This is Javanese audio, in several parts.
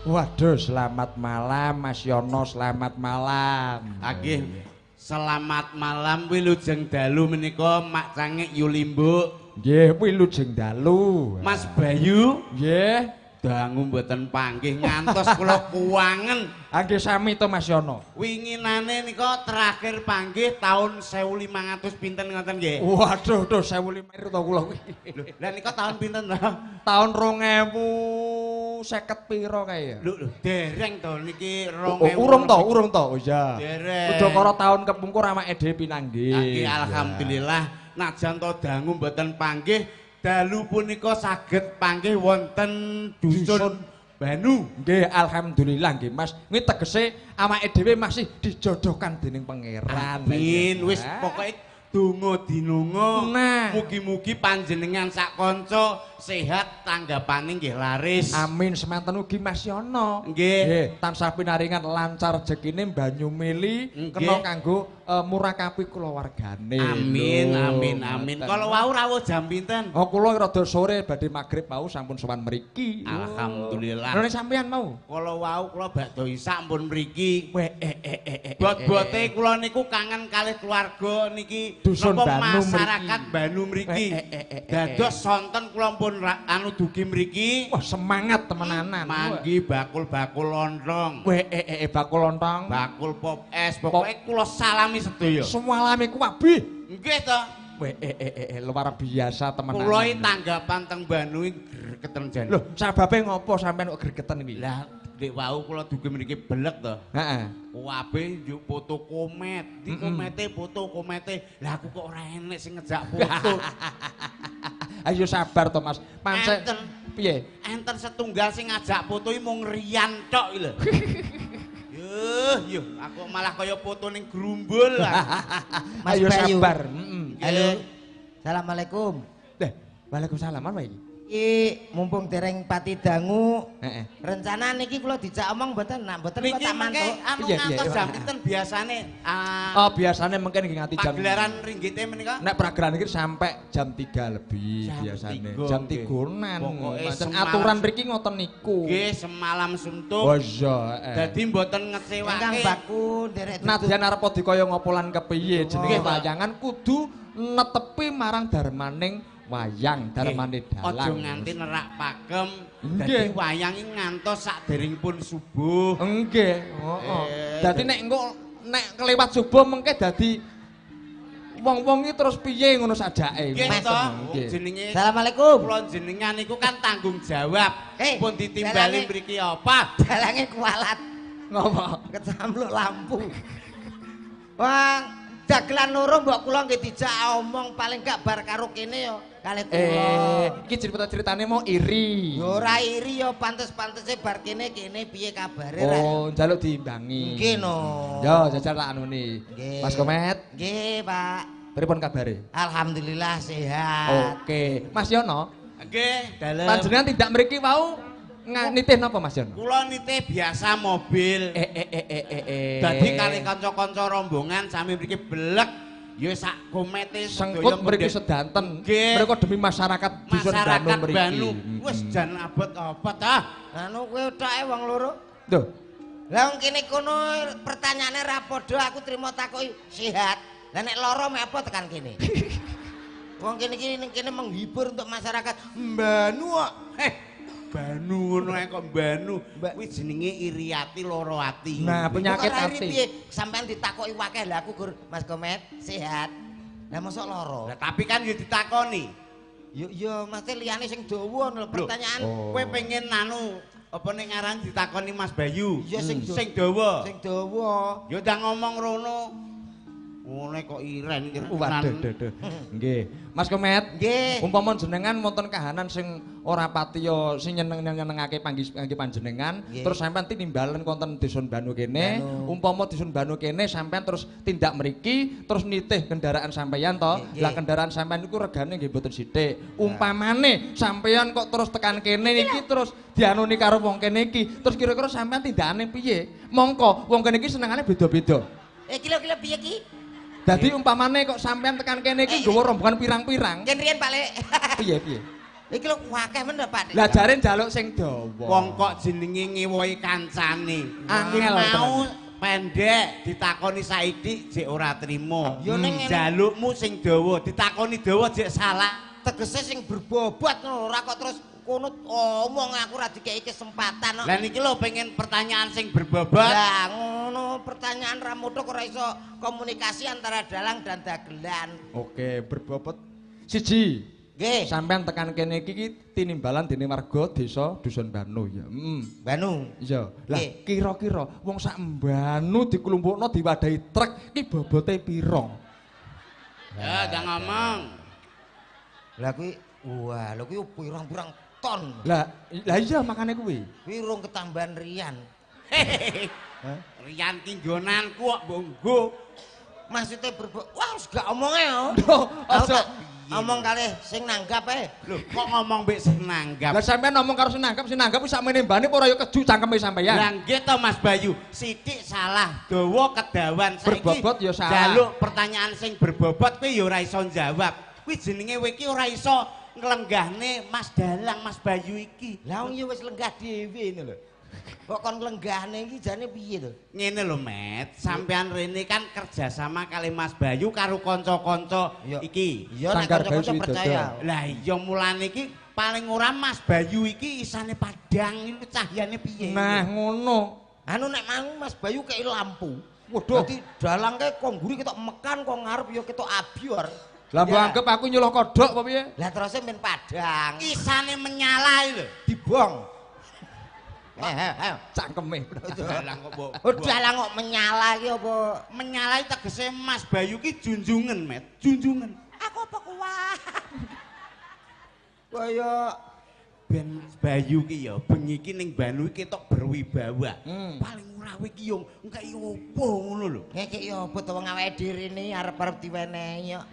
Waduh, selamat malam Mas Yono, selamat malam. Nggih. Selamat malam wilujeng dalu menika Mak Cangik Yulimbuk. Nggih, wilujeng dalu. Mas Bayu. Nggih. Dangu mboten panggih ngantos kula kuwangen. Nggih sami to Mas Yono. Winginane nika terakhir panggih tahun 1500 pinten ngoten nggih. Waduh, duh 1500 to kula kuwi. Lho, lah nika tahun pinten to? Tahun 2050 pira kae ya? Lho, dereng to niki 2000. Oh, urung to, urung to. Oh iya. Dereng. Udakara tahun kepungkur awake dhewe pinanggih. Nggih, alhamdulillah najan to dangu mboten panggih, dalu punika saged panggih wonten dusun Banu. Nggih, alhamdulillah nggih Mas. Nggih tegese awake dhewe masih dijodohkan dening Pangeran. Amin. Wis pokoke donga dinonga. Nah. Mugi-mugi panjenengan sak kanca sehat, tanggapane nggih laris. Amin. Semanten ugi Mas Yono. Nggih. Nggih, tansah pinaringan lancar rezekine banyu mili kena kanggo murakapi kulawargane. Amin, amin, amin. Kalau wau rawuh jam pinten? Oh, kula rada sore badhe magrib mau sampun sowan mriki. Alhamdulillah. Lha sampeyan mau? Kalau wau kula bakdo isak pun mriki. Weh, Bot-bote kula niku kangen kalih keluarga niki Dusun napa Banu masyarakat Banu mriki. Dados sonten kula pun anu dugi mriki. Wah, semangat temenanan. Manggi bakul-bakul lontong. Weh, bakul lontong. Bakul pop es, pokoke kula salami sedaya. Salami kuwabih. Nggih to. Weh, luar biasa temenanan. Kula iki tanggapan teng Banu iki gregeten jan. Lho, sababe ngopo sampean kok gregeten iki? Lah, ndek wau kula dugi mriki belek to. Heeh. Kuwabe njuk foto komet, di komete foto komete. Lah aku kok ora enek sing ngejak foto. Ayo sabar to Mas. Pancen piye? Enten setunggal sing ngajak foto iki mung Rian tok iki lho. Yuh, yuh, aku malah kaya foto ning grumbul. Mas ayo Bayu. Sabar. Halo. Assalamualaikum. Deh, waalaikumsalam apa iki? Iki mumpung dereng pati dangu. Heeh. Rencana niki kula dijak omong mboten, nak mboten kula Niki tak mengke mantuk. anu Piye, ngantos piye? jam pinten biasane? Oh, biasane mengke nggih nganti jam pagelaran ringgite menika? Nek pagelaran iki sampai jam 3 lebih Jam biasane. 3, Jam nggih. 3-nan. Pokoke Pancen semalam aturan mriki ngoten niku. Nggih, semalam suntuk. Oh iya, heeh. Dadi mboten Ingkang ngecewake. baku nderek Nadyan arep dikaya ngopo lan kepiye jenenge Nggih, Pak. wayangan kudu netepi marang darmaning wayang, darmane dalang. Aja nganti nerak pakem. Nggih. Dadi wayang iki ngantos saderengipun subuh. Nggih, heeh. Dadi nek engko nek kelewat subuh mengke dadi wong-wong iki terus piye ngono sajake. Nggih Mas. to, Nggih. jenenge Assalamualaikum. kula jenengan niku kan tanggung jawab. Pun ditimbali mriki apa? Dalange kualat Ngopo? kecamluk lampu. Wah, dagelan loro mbok kula nggih dijak omong paling gak bar karo kene yo kalih kula. Iki cerita-ceritane mau iri. Yo ora iri yo pantes-pantese bar kene kene piye kabare ra. Oh, njaluk diimbangi. Nggih no. Yo jajal tak anune. Nggih. Mas Komet, Nggih, Pak. pripun kabare? Alhamdulillah sehat. Oke, Mas Yono, Nggih, dalem. panjenengan tidak mriki wau nitih napa Mas Yono? Kula nitih biasa mobil. Dadi kali kanca-kanca rombongan sami mriki belek ya sak komete sengkut mriki sedanten. Nggih. Mereka demi masyarakat dusun Banu masyarakat mriki. Banu. Wis jan abot-abot ah. Anu kowe toke wong loro. Lho, Lah wong kene kono pertanyaane ra padha aku trimo takoki sehat. Lah nek lara mek apa tekan kene? Wong kene iki ning kene menghibur untuk masyarakat Mbanu kok. Banu ngono ae kok Banu. Kuwi jenenge iri ati lara ati. Nah, penyakit Kok ora iri ati. piye? Sampeyan ditakoki wakeh lah aku gur Mas Komet sehat. Lah mosok lara. Lah tapi kan yo ditakoni. Yo yo mesti liyane sing dawa ngono lho pertanyaan. Oh. Kowe pengen anu apa ning aran ditakoni Mas Bayu? Iya sing Sing dawa. Sing dawa. Yo ndang ngomong rono. Ngene kok iren Waduh, duh, duh. Nggih. Mas Komet, Nggih. umpama jenengan wonten kahanan sing ora patiya sing nyeneng-nyenengake panggih panjenengan, Nggih. terus sampean tinimbalen wonten Dusun Banu kene, Banu. umpama Dusun Banu kene sampean terus tindak mriki, terus nitih kendaraan sampean to. Nggih. Lah kendaraan sampean niku regane nggih mboten sithik. Umpamane sampean kok terus tekan kene iki terus dianuni karo wong kene iki, terus kira-kira sampean tindakane piye? Mongko wong kene iki senengane beda-beda. Kilo-kilo piye ki? Dadi umpamane kok sampean tekan kene iki nggawa rombongan pirang-pirang. Yen riyen Pak Lek. Piye piye? Iki lho akeh men Pak. Lah jare njaluk sing dawa. Wong kok jenenge ngewohi kancane. Angel mau pendek ditakoni saiki jek ora trimo. Ya ning njalukmu sing dawa, ditakoni dawa jek salah. Tegese sing berbobot ngono ora kok terus kono omong aku ora dikeki kesempatan kok. Lah niki lho pengen pertanyaan sing berbobot. Lah ngono pertanyaan ra muthuk ora iso komunikasi antara dalang dan dagelan. Oke, berbobot. Siji. Nggih. Sampeyan tekan kene iki ki tinimbalan dening warga desa Dusun Banu ya. Heeh. Banu. Iya. Lah kira-kira wong sak Mbanu diklumpukno diwadahi truk ki bobote pira? Ya, jangan ngomong. Lah kuwi wah, lho kuwi pirang-pirang ton. Lah iya makane kuwi. Kuwi urung ketambahan rian. Rian ki nggonanku kok mbok nggo. Maksude wah wis gak omonge yo. Aja omong kalih sing nanggap ae. Lho, kok ngomong mbek sing nanggap? Lah sampean ngomong karo sing nanggap wis sakmene mbane apa ora ya keju cangkeme sampean. Lah nggih to Mas Bayu, sithik salah, dawa kedawan saiki. Berbobot ya salah. Njaluk pertanyaan sing berbobot kuwi ya ora iso njawab. Kuwi jenenge kowe iki ora iso nglenggahne Mas Dalang, Mas Bayu iki. Lah wong ya wis lenggah dhewe ngene lho. Kok kon nglenggahne iki jane piye to? Ngene lho, Met, sampean rene kan kerjasama kali Mas Bayu karo kanca-kanca iki. Iya, nek kanca-kanca percaya. Lah iya mulane iki paling ora Mas Bayu iki isane padang iki cahyane piye. Nah, ngono. Anu nek mau Mas Bayu kei lampu. Waduh. Dadi dalang kae kok mburi ketok mekan kok ngarep ya ketok abior. Lah mbok anggap aku nyuloh kodhok apa piye? Lah terus men padang. Isane menyala iki lho, dibong. Cangkeme. Dalang kok mbok. Oh, dalang kok menyala iki apa? Menyala iki tegese Mas Bayu ki junjungan, Met. Junjungan. Aku apa kuat? Kaya ben Mas Bayu ki ya bengi ki ning Banu iki ketok berwibawa. Paling ora kowe iki yo ngekeki opo ngono lho. Ngekeki opo to wong awake dhewe rene arep-arep diwenehi kok.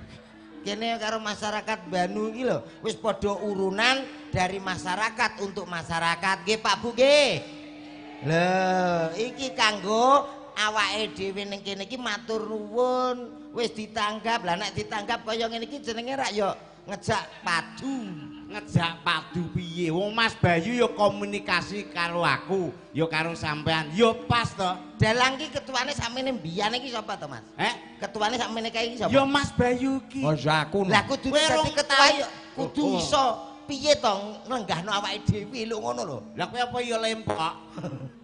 Kene karo masyarakat Banu iki lho wis padha urunan dari masyarakat untuk masyarakat nggih Pak Bu nggih. Lho iki kanggo awake dhewe ning kene iki matur nuwun wis ditanggap. Lah nek ditanggap kaya ngene iki jenenge rak ya ngejak padu. Ngejak padu piye? Wong Mas Bayu ya komunikasi karo aku, ya karo sampean. Ya pas to. Dalang ki ketuane sakmene mbiyane iki sapa to, Mas? Ketuane sakmene kae iki sapa? Ya Mas Bayu ki. Oh, ya aku. Lah kudu dadi ketua ya kudu iso piye to nglenggahno awake dhewe lho ngono lho. Lah kowe apa ya lempok?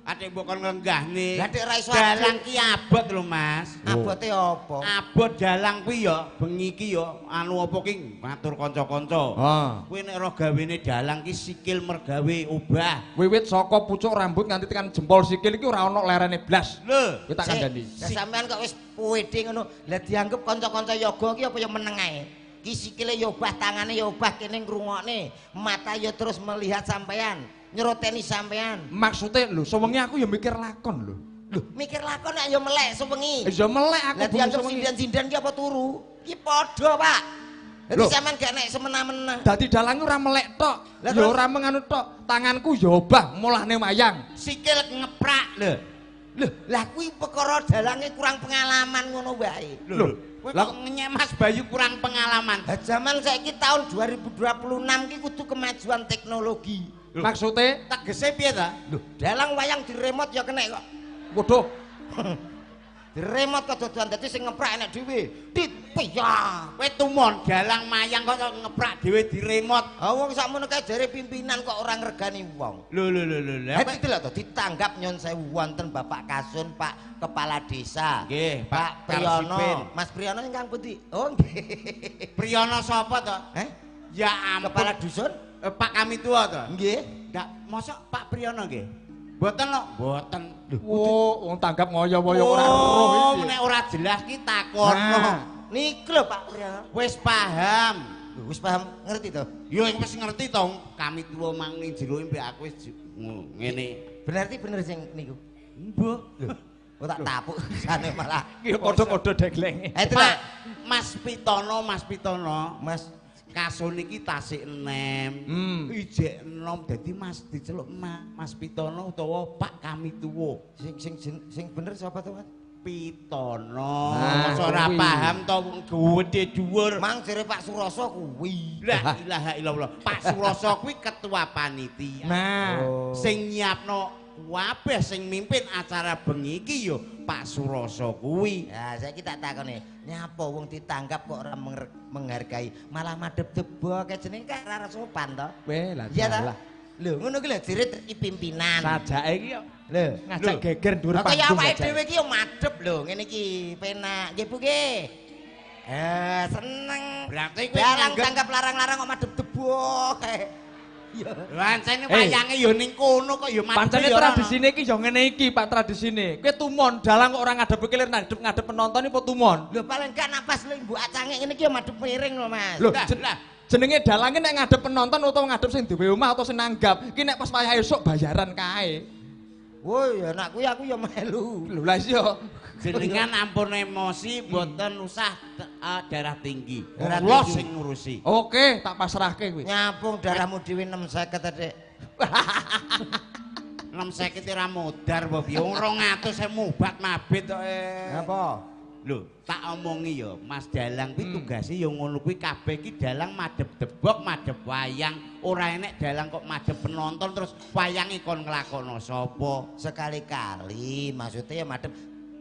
Atik mbok kon nglenggahne. Lah nek ra iso dalang ki abot lho, Mas. Abote apa? Abot dalang kuwi ya bengi ki ya anu apa ki ngatur kanca-kanca. Kuwi nek roh gawene dalang ki sikil mergawe obah. Wiwit saka pucuk rambut nganti tekan jempol sikil iki ora ana lerene blas. Lho, kowe tak kandhani. Lah sampean kok wis pede ngono. Lah dianggep kanca-kanca yoga ki apa ya meneng ae? Ki sikile ya obah, tangane ya obah, kene ngrungokne, mata ya terus melihat sampean, nyeroteni sampean. Maksude lho, sewengi aku ya mikir lakon lho. Lho, mikir lakon nek ya melek sewengi. Ya melek aku. Lah dianggep sinden-sinden ki apa turu? Ki padha, Pak. Dadi sampean gak nek semena-mena. Dadi dalang ora melek tok, ya ora menganu tok, tanganku ya obah molahne wayang. Sikil ngeprak lho. Lho, lah kuwi perkara dalange kurang pengalaman ngono wae. Lho. Kowe kok ngenyek Mas Bayu kurang pengalaman. Lah jaman saiki tahun 2026 ki kudu kemajuan teknologi. Maksude tegese piye ta? Lho, dalang wayang diremot ya kenek kok. Waduh. Diremot kedodoan dadi sing ngeprak enek dhewe. Dit piya. Kowe tumon dalang mayang kok ngeprak dhewe diremot. Ha wong sakmono kae jare pimpinan kok ora ngregani wong. Lho lho lho lho. Lah iki lho to ditanggap nyon sewu wonten Bapak Kasun, Pak Kepala Desa. Nggih, Pak Priyono. Mas Priyono ingkang pundi? Oh nggih. Priyono sapa to? Eh? Ya ampun. Kepala dusun? Pak Kamituwa to? Nggih. Ndak mosok Pak Priyono nggih. Mboten lho, mboten. Lho, wong tanggap ngoyo-ngoyo ora roh iki. Nek ora jelas ki takono. Niku lho Pak Priyono. Wis paham. Lho, wis paham ngerti to? Ya wis ngerti to. Kamituwa mang ning jero mbek aku wis ngene. Berarti bener sing niku. Mbuh. Lho, kok tak tapuk sane malah. Ki padha-padha deglenge. Pak Mas Pitono, Mas Pitono. Mas Kasun iki tasik enem, ijek enom, dadi Mas diceluk Mas Pitono utawa Pak Kamituwa. Sing bener sapa to, Mas? Pitono. Masa ora paham to wong gedhe dhuwur. Mang jere Pak Suroso kuwi. La ilaha illallah. Pak Suroso kuwi ketua panitia. Nah, sing nyiapno kabeh sing mimpin acara bengi iki ya Pak Suroso kuwi. Ya saiki tak takone, nyapa wong ditanggap kok ora menghargai, malah madhep debok jenenge kan ora sopan to. Weh, lah iya ta? Lho ngono ki lho jere iki pimpinan. Sajake iki kok lho ngajak geger dhuwur panggung. Kaya awake dhewe iki yo madhep lho ngene iki penak. Nggih Bu nggih. Seneng. Berarti kowe tanggap larang-larang kok madhep debok. Iya. Pancene wayange ya ning kono kok ya madhep. Pancene tradisine iki ya ngene iki Pak tradisine. Kowe tumon dalang kok ora ngadep kelir ngadep penonton iki apa tumon? Lho paling gak napas lho mbok acange ngene iki ya madhep miring lho Mas. Lho jenenge dalange nek ngadep penonton utawa ngadep sing duwe omah atau sing nanggap, iki nek pas wayah esuk bayaran kae. Woi, ya nek kuwi aku ya melu. Lho lah iya. Jenengan ampun emosi, mboten usah darah tinggi. Kula sing ngurusi. Oke, tak pasrahke kuwi. Nyapung darahmu dhewe 650, Dik. 650 ora modar apa piye? Wong 200 mubat mabit kok. Apa? Lho, tak omongi ya, Mas Dalang kuwi tugase ya ngono kuwi kabeh iki dalang madhep debok, madhep wayang. Ora enek dalang kok madhep penonton terus wayange kon nglakokno sapa? Sekali-kali maksudnya ya madhep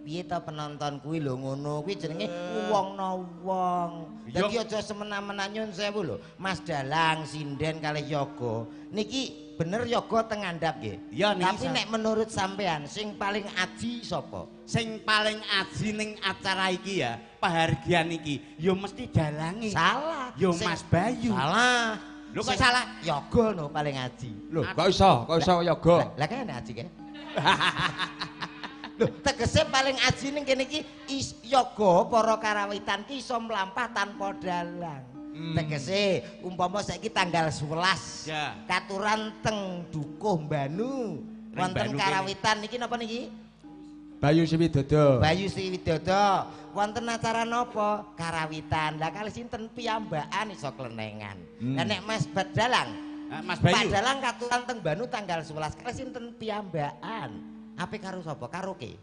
piye to penonton kuwi lho ngono kuwi jenenge wong no wong. Dadi aja semena-mena nyun sewu lho. Mas Dalang sinden kalih yoga. Niki bener yoga teng ngandhap nggih. Tapi nek menurut sampean sing paling aji sapa? Sing paling aji ning acara iki ya, pahargyan iki ya mesti dalange. Salah. Ya Mas Bayu. Salah. Lho kok salah? Yoga no paling aji. Lho kok iso? Kok iso yoga? Lah kan aji kae. Lho, tegese paling aji ning kene iki yoga para karawitan ki iso mlampah tanpa dalang. Tegese umpama saiki tanggal 11 ya. Katuran teng Dukuh Mbanu wonten karawitan niki napa niki? Bayu Sriwidodo. Bayu Sriwidodo. Wonten acara napa? Karawitan. Lah kali sinten piyambakan iso klenengan. Lah nek Mas Dalang, Mas Bayu. Pak Dalang katuran teng Mbanu tanggal 11 kali sinten piyambakan. Ape karo sapa? Karaoke.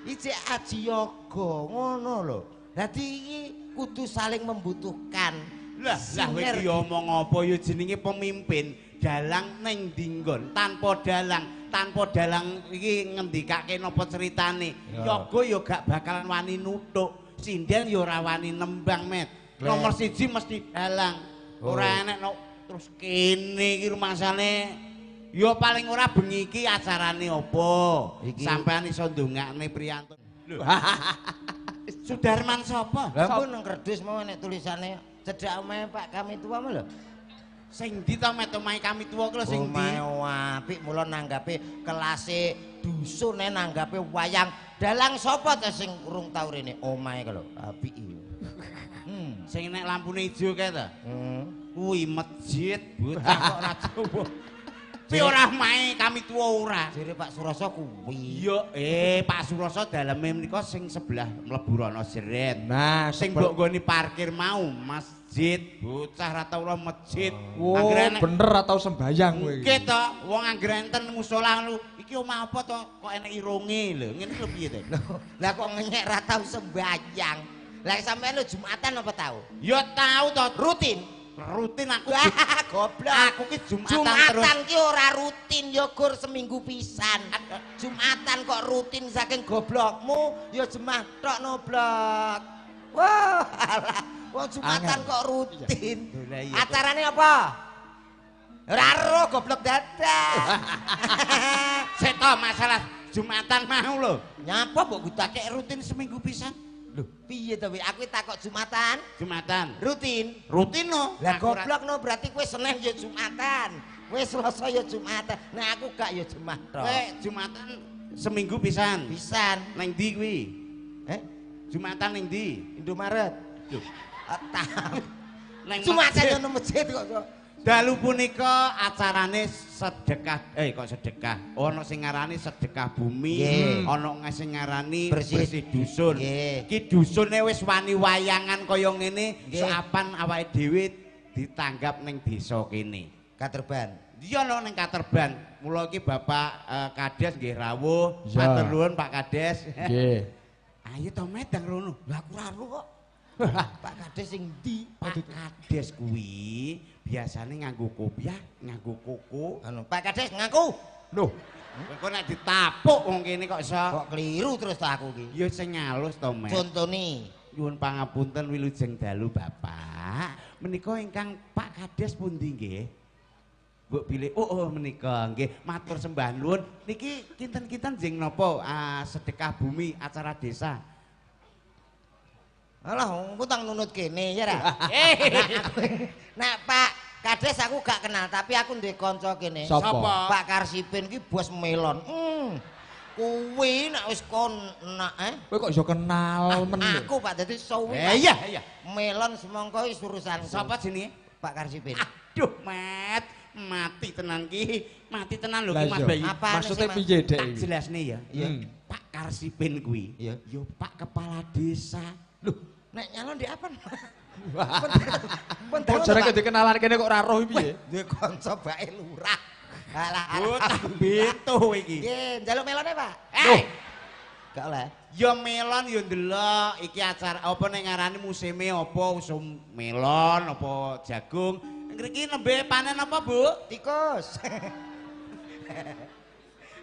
Ijek aji yoga ngono lho. Dadi iki kudu saling membutuhkan. Lah, lah kowe iki omong apa ya jenenge pemimpin. Dalang ning ndi nggon tanpa dalang iki ngendikake napa ceritane. Yoga ya gak bakalan wani nuthuk, sinden ya ora wani nembang, Met. Nomor siji mesti dalang. Ora enek no, terus kene iki rumasane ya paling ora bengi iki acarane apa? Sampean iso ndongakne priyantun. Lho. Sudarman sapa? Lah pun nang kerdus mau nek tulisane cedhak omahe Pak kami tua mah lho. Sing ndi to met omahe kami tua ku lho sing ndi? Omahe apik mula nanggape kelase dusune nanggape wayang. Dalang sapa ta sing urung tau rene? Omahe ku lho apik iki. Sing nek lampune ijo kae ta? Kuwi masjid bocah kok ora Jawa. Pi ora mae kami tuwa ora. Jere Pak Suroso kuwi. Iya, Pak Suroso daleme menika sing sebelah mlebu rono jeret. Nah, sing mbok nggoni parkir mau masjid, bocah ra tau masjid. Oh, bener ra tau sembayang kowe iki. Nggih to, wong anggere enten musala ngono, iki omah apa to kok enek irunge lho. Ngene lho piye to? Lah kok ngenyek ra tau sembayang. Lah sampean lho Jumatan apa tau? Ya tau to, rutin. Rutin aku. Goblok. Aku ki Jumatan terus. Jumatan ki ora rutin ya gur seminggu pisan. Jumatan kok rutin saking goblokmu ya jemah tok noblok. Wah, alah. Wong Jumatan kok rutin. Acarane apa? Ora ero goblok dadak. Sik to masalah Jumatan mau lho. Nyapa mbok gudake rutin seminggu pisan? Lho, piye to wi? Aku takok Jumatan. Jumatan. Rutin. Rutin no. Lah goblok no berarti kowe Senin ya Jumatan. Kowe Selasa ya Jumatan. Nah aku gak ya Jumat tok. Kowe Jumatan seminggu pisan. Pisan. Nang ndi kuwi? Jumatan ning ndi? Indomaret. Lho. Nang Jumatan yo nang masjid kok. Dalu punika acarane sedekah, kok sedekah. Ana sing ngarani sedekah bumi, ana sing ngarani bersih dusun. Iki dusune wis wani wayangan kaya ngene, seapan awake dhewe ditanggap ning desa kene. Katerban. Iya no ning Katerban. Mula iki Bapak Kades nggih rawuh. Matur nuwun Pak Kades. Nggih. Ayo to medang rono. Lah aku ora ro kok. Pak Kades sing ndi? Pak Kades kuwi biasane nganggo kopiah, nganggo koko. Anu, Pak Kades ngaku. Loh, kowe nek ditapuk wong kene kok iso. Kok keliru terus ta aku iki. Ya sing alus to, Met. Contone. Nyuwun pangapunten wilujeng dalu Bapak. Menika ingkang Pak Kades pundi nggih? Mbok bilih oh menika nggih matur sembah nuwun. Niki kinten-kinten jeng napa sedekah bumi acara desa. Alah engko tang nunut kene ya ra. Nek Pak Kades aku gak kenal tapi aku duwe kanca kene. Sapa? Pak Karsipin ki bos melon. Kuwi nek wis kon nak Kowe kok iso kenal men. Aku Pak dadi suwi. Iya iya. Melon semangka wis urusanku. Sapa jenenge? Pak Karsipin. Aduh, Met. Mati tenan ki, mati tenan lho ki Mas Bayu. Maksude piye dek iki? Jelasne ya. Iya. Pak Karsipin kuwi. Iya. Ya Pak Kepala Desa. Loh, nek nyalon ndek apa? Kok jareke dikenalan kene kok ora roh piye? Duwe kanca bae lurah. Alah alah. Beto iki. Nggih, njaluk melone, Pak. Eh. Gak oleh. Ya melon ya ndelok iki acara apa nek ngarani musime apa usum melon apa jagung. Ngriki nembe panen apa, Bu? Tikus.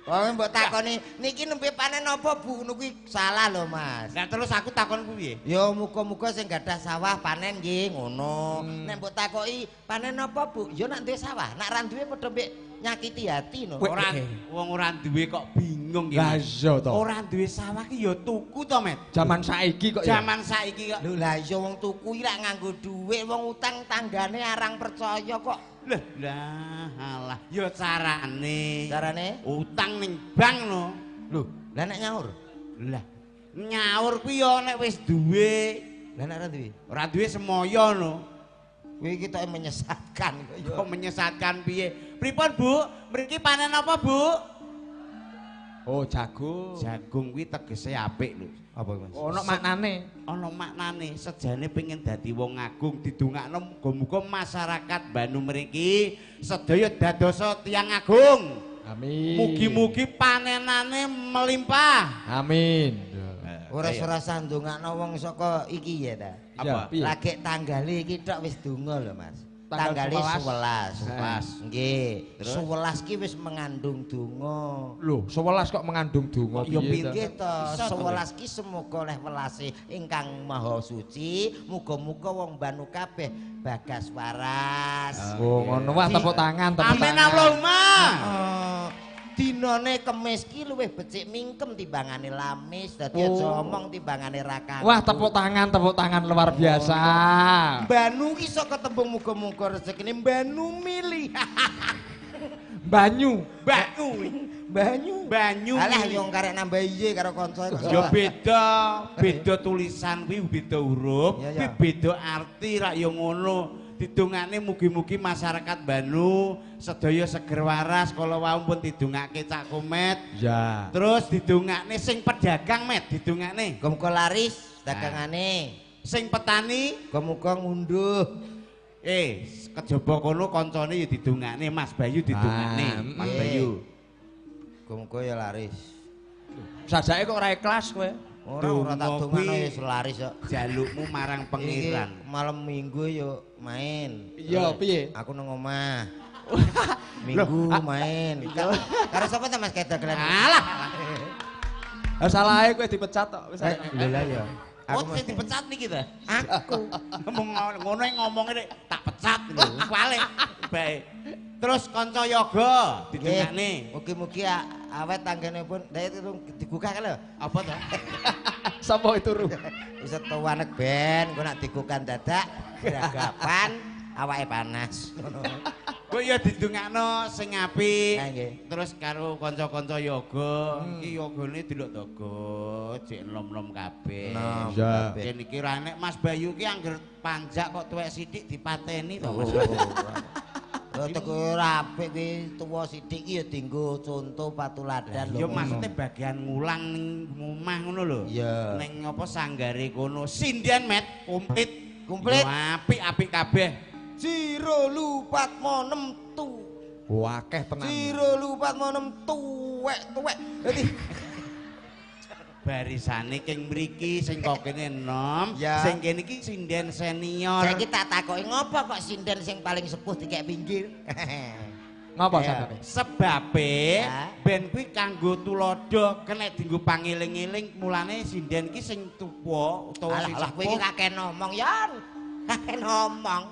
Wong mbok takoni niki nembe panen apa, Bu? Ngono kuwi salah lho, Mas. Lah terus aku takon kuwi piye? Ya muga-muga sing gadah sawah panen nggih ngono. Nek mbok takoki panen apa, Bu? Ya nek duwe sawah, nek ra duwe padha mbek nyakiti hati no. Ora wong ora duwe kok bingung iki. Lah iya to. Ora duwe sawah ki ya tuku to, Met. Jaman saiki kok ya. Jaman saiki kok. Lho lah iya wong tuku iki lak nganggo dhuwit, wong utang tanggane arang percaya kok. Lah lah alah ya carane. Carane? Utang ning bank no. Lho, lah nek nyaur? Lah nyaur kuwi ya nek wis duwe. Lah nek ora duwe? Ora duwe semoyo no. Kuwi ketoke menyesatkan kok ya. Kok menyesatkan piye? Pripun, Bu? Mriki panen apa, Bu? Oh, jagung. Jagung kuwi tegese apik lho. Apa, Mas? Ono maknane. Ono maknane. Sejane pengen dadi wong agung didongakno muga-muga masyarakat Banu mriki sedaya dadosa tiyang agung. Amin. Mugi-mugi panenane melimpah. Amin. Ora serasa ndongakno wong saka iki ya ta. Apa? Lagi tanggale iki tok wis donga lho, Mas. Tanggale 11. Nggih. 11 ki wis mengandung donga. Lho, 11 kok mengandung donga piye? Nggih to, 11 ki semoga oleh welase ingkang Maha Suci, muga-muga wong Banu kabeh bagas waras. Oh, ngono wah tepuk tangan, tepuk tangan. Amin Allahumma. Dinane Kemis ki luwih becik mingkem timbangane lamis, dadi aja omong timbangane ra kanggo. Wah, tepuk tangan luar biasa. Banu ki iso ketembung muga-muga rezekine Banu milih. Banyu, banyu, banyu, banyu. Alah yo karek nambah iye karo kanca kok. Ya beda, beda tulisan kuwi beda huruf, kuwi beda arti rak yo ngono. Didongakne mugi-mugi masyarakat Banu sedaya seger waras kala wau pun didongake Cak Komet. Ya. Terus didongakne sing pedagang Met, didongakne. Muga-muga laris dagangane. Sing petani muga-muga ngunduh. Kejaba kono kancane ya didongakne Mas Bayu didongakne. Mas Bayu. Muga-muga ya laris. Sajake kok ora ikhlas kowe. Ora tak dongakno ya laris kok. Jalukmu marang pangeran. Malam Minggu yo main. Iya, piye? Aku nang omah. Minggu main. Karo sapa ta Mas dagelan? Alah. Lah salahe kowe dipecat kok wis. Lha lah ya. Aku sing dipecat niki ta? Aku. Ngomong ngono ngomonge tak pecat lho. Balik. Baik. Terus kanca yoga didongakne. Mugi-mugi awet tanggenipun digugah lho. Apa to? Sapa itu ru? Wis tuwanek ben, engko nek digugah dadak gragapan awake panas. Ngono. Kok ya didongakno sing apik. Terus karo kanca-kanca yoga, iki yogane delok daga, jek enom-enom kabeh. Iya. Kene iki ra nek Mas Bayu ki angger panjak kok tuwek sithik dipateni to. Lho teko ora apik kuwi tuwa sithik ki ya dienggo conto patuladan lho. Ya maksude bagian ngulang ning omah ngono lho. Ning apa sanggare kono sinden Met komplit. Komplit. Apik-apik kabeh. Jiro lu patmo nemtu. Akeh tenan. 1 2 4 5 6 tuwek-tuwek. Dadi barisane king mriki sing kok kene enom, sing kene iki sinden senior. Saiki tak takoki ngopo kok sinden sing paling sepuh dikek pinggir? Ngapa sababe? Sebabe ben kuwi kanggo tuladha kena dienggo pangeling-eling, mulane sinden iki sing tuwa utawa sing sepuh. Alah kowe iki kakeh ngomong yon. Kakeh ngomong.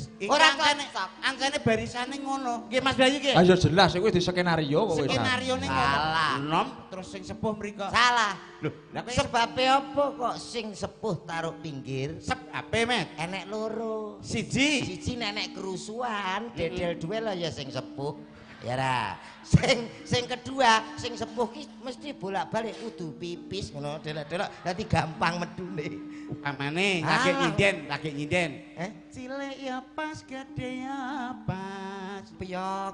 Ora cocok. Ancene barisane ngono. Nggih Mas Bayu nggih. Ah ya jelas kuwi di skenario kok wis. Skenarione ngono. Enom terus sing sepuh mriko. Salah. Lho, lha kowe sebabe apa kok sing sepuh taruh pinggir? Sebabe, Met. Enek loro. Siji. Siji nenek kerusuhan, dedel duwe lho ya sing sepuh. Ya ra. Sing kedua, sing sepuh ki mesti bolak-balik kudu pipis ngono, delok-delok dadi gampang medune. Upamane lagi nyinden. Cilik ya pas, gede ya pas. Piyok.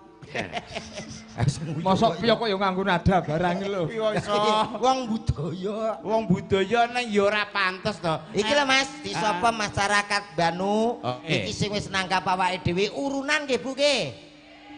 Mosok piyok kok ya nganggo nada barang lho. Iso. Wong budaya. Wong budaya nang ya ora pantes to. Iki lho Mas, disapa masyarakat Banu, iki sing wis nangkap awake dhewe urunan nggih Bu nggih.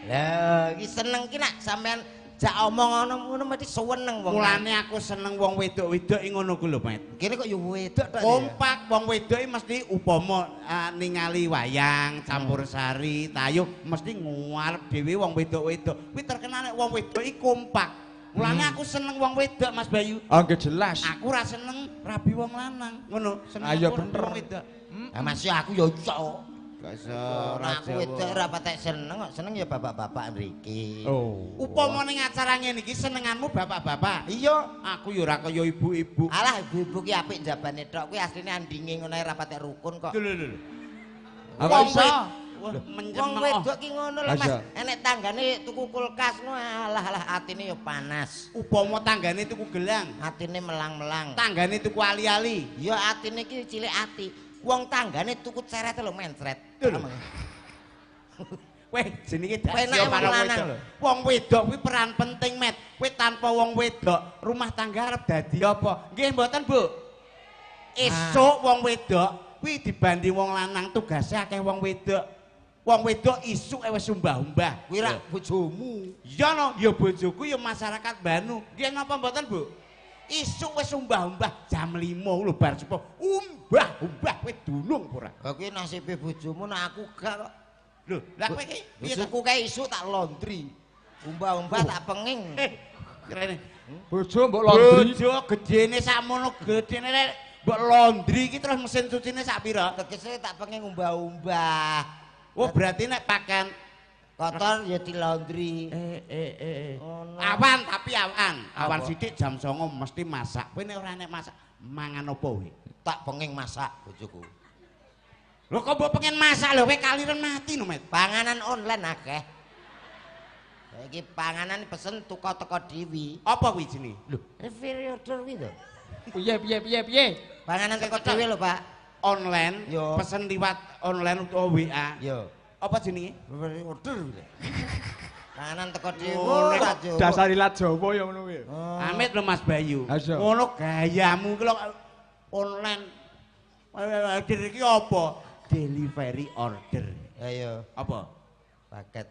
Lah, iki seneng ki nak sampean jak omong ngono mesti seneng wong. Mulane aku seneng wong wedok-wedok ngono ku lho, Met. Kene kok ya wedok tok. Kompak wong wedok mesti upama ningali wayang, campur sari, tayub mesti ngarep dhewe wong wedok-wedok. Kuwi terkenal nek wong wedok iki kompak. Mulane aku seneng wong wedok, Mas Bayu. Ah, nggih jelas. Aku ora seneng rabi wong lanang, ngono. Seneng wong wedok. Ah, Mas aku ya iso. Gak iso ora aku wedok ora patek seneng kok, seneng ya bapak-bapak mriki. Oh. Upama ning acara ngene iki senenganmu bapak-bapak. Iya, aku ya ora kaya ibu-ibu. Alah ibu-ibu ki apik jabane tok, kuwi asline andinge ngono ae ora patek rukun kok. Lho lho lho. Wong iso. Wong wedok ki ngono lho Mas, enek tanggane tuku kulkas ngono alah alah atine ya panas. Upama tanggane tuku gelang, atine melang-melang. Tanggane tuku ali-ali. Ya atine ki cilik ati. Wong tanggane tuku ceret lho mencret. Weh jenenge dasya marang wedok. Wong wedok kuwi peran penting, Met. Kowe tanpa wong wedok, rumah tangga arep dadi apa? Nggih mboten, Bu? Esuk wong wedok kuwi dibanding wong lanang tugasnya akeh wong wedok. Wong wedok isuk wis umbah-umbah. Kuwi rak bojomu. Ya no, ya bojoku ya masyarakat Banu. Nggih napa mboten, Bu? Isuk wis umbah-umbah jam 5 lho bar subuh. Umbah-umbah kowe dunung apa ora? Lah kuwi nasibe bojomu nek aku gak kok. Lho, lah kowe iki piye? Bojoku kae isuk tak laundry. Umbah-umbah tak penging. Keren. Bojo mbok laundry. Bojo gedene sakmono gedene rek mbok laundry iki terus mesin cucine sak pira? Tegese tak penging umbah-umbah. Oh, berarti nek pakaian kotor ya di laundry. Awan tapi awan. Awan sithik jam 09.00 mesti masak. Kowe nek ora nek masak, mangan apa kowe? Tak penging masak bojoku. Lho kok mbok pengen masak lho kowe kaliren mati no, Met. Panganan online akeh. Saiki panganan pesen tuku teko dhewe. Apa kuwi jenenge? Lho, delivery order kuwi to. Piye piye piye piye? Panganan teko dhewe lho, Pak. Online, pesen liwat online utawa WA. Yo. Apa jenenge? Order. Panganan teko dhewe. Dasar ilat Jawa ya ngono kuwi. Amit lho Mas Bayu. Ngono gayamu ki lho online. Order iki apa? Delivery order. Ayo. Apa? Paket.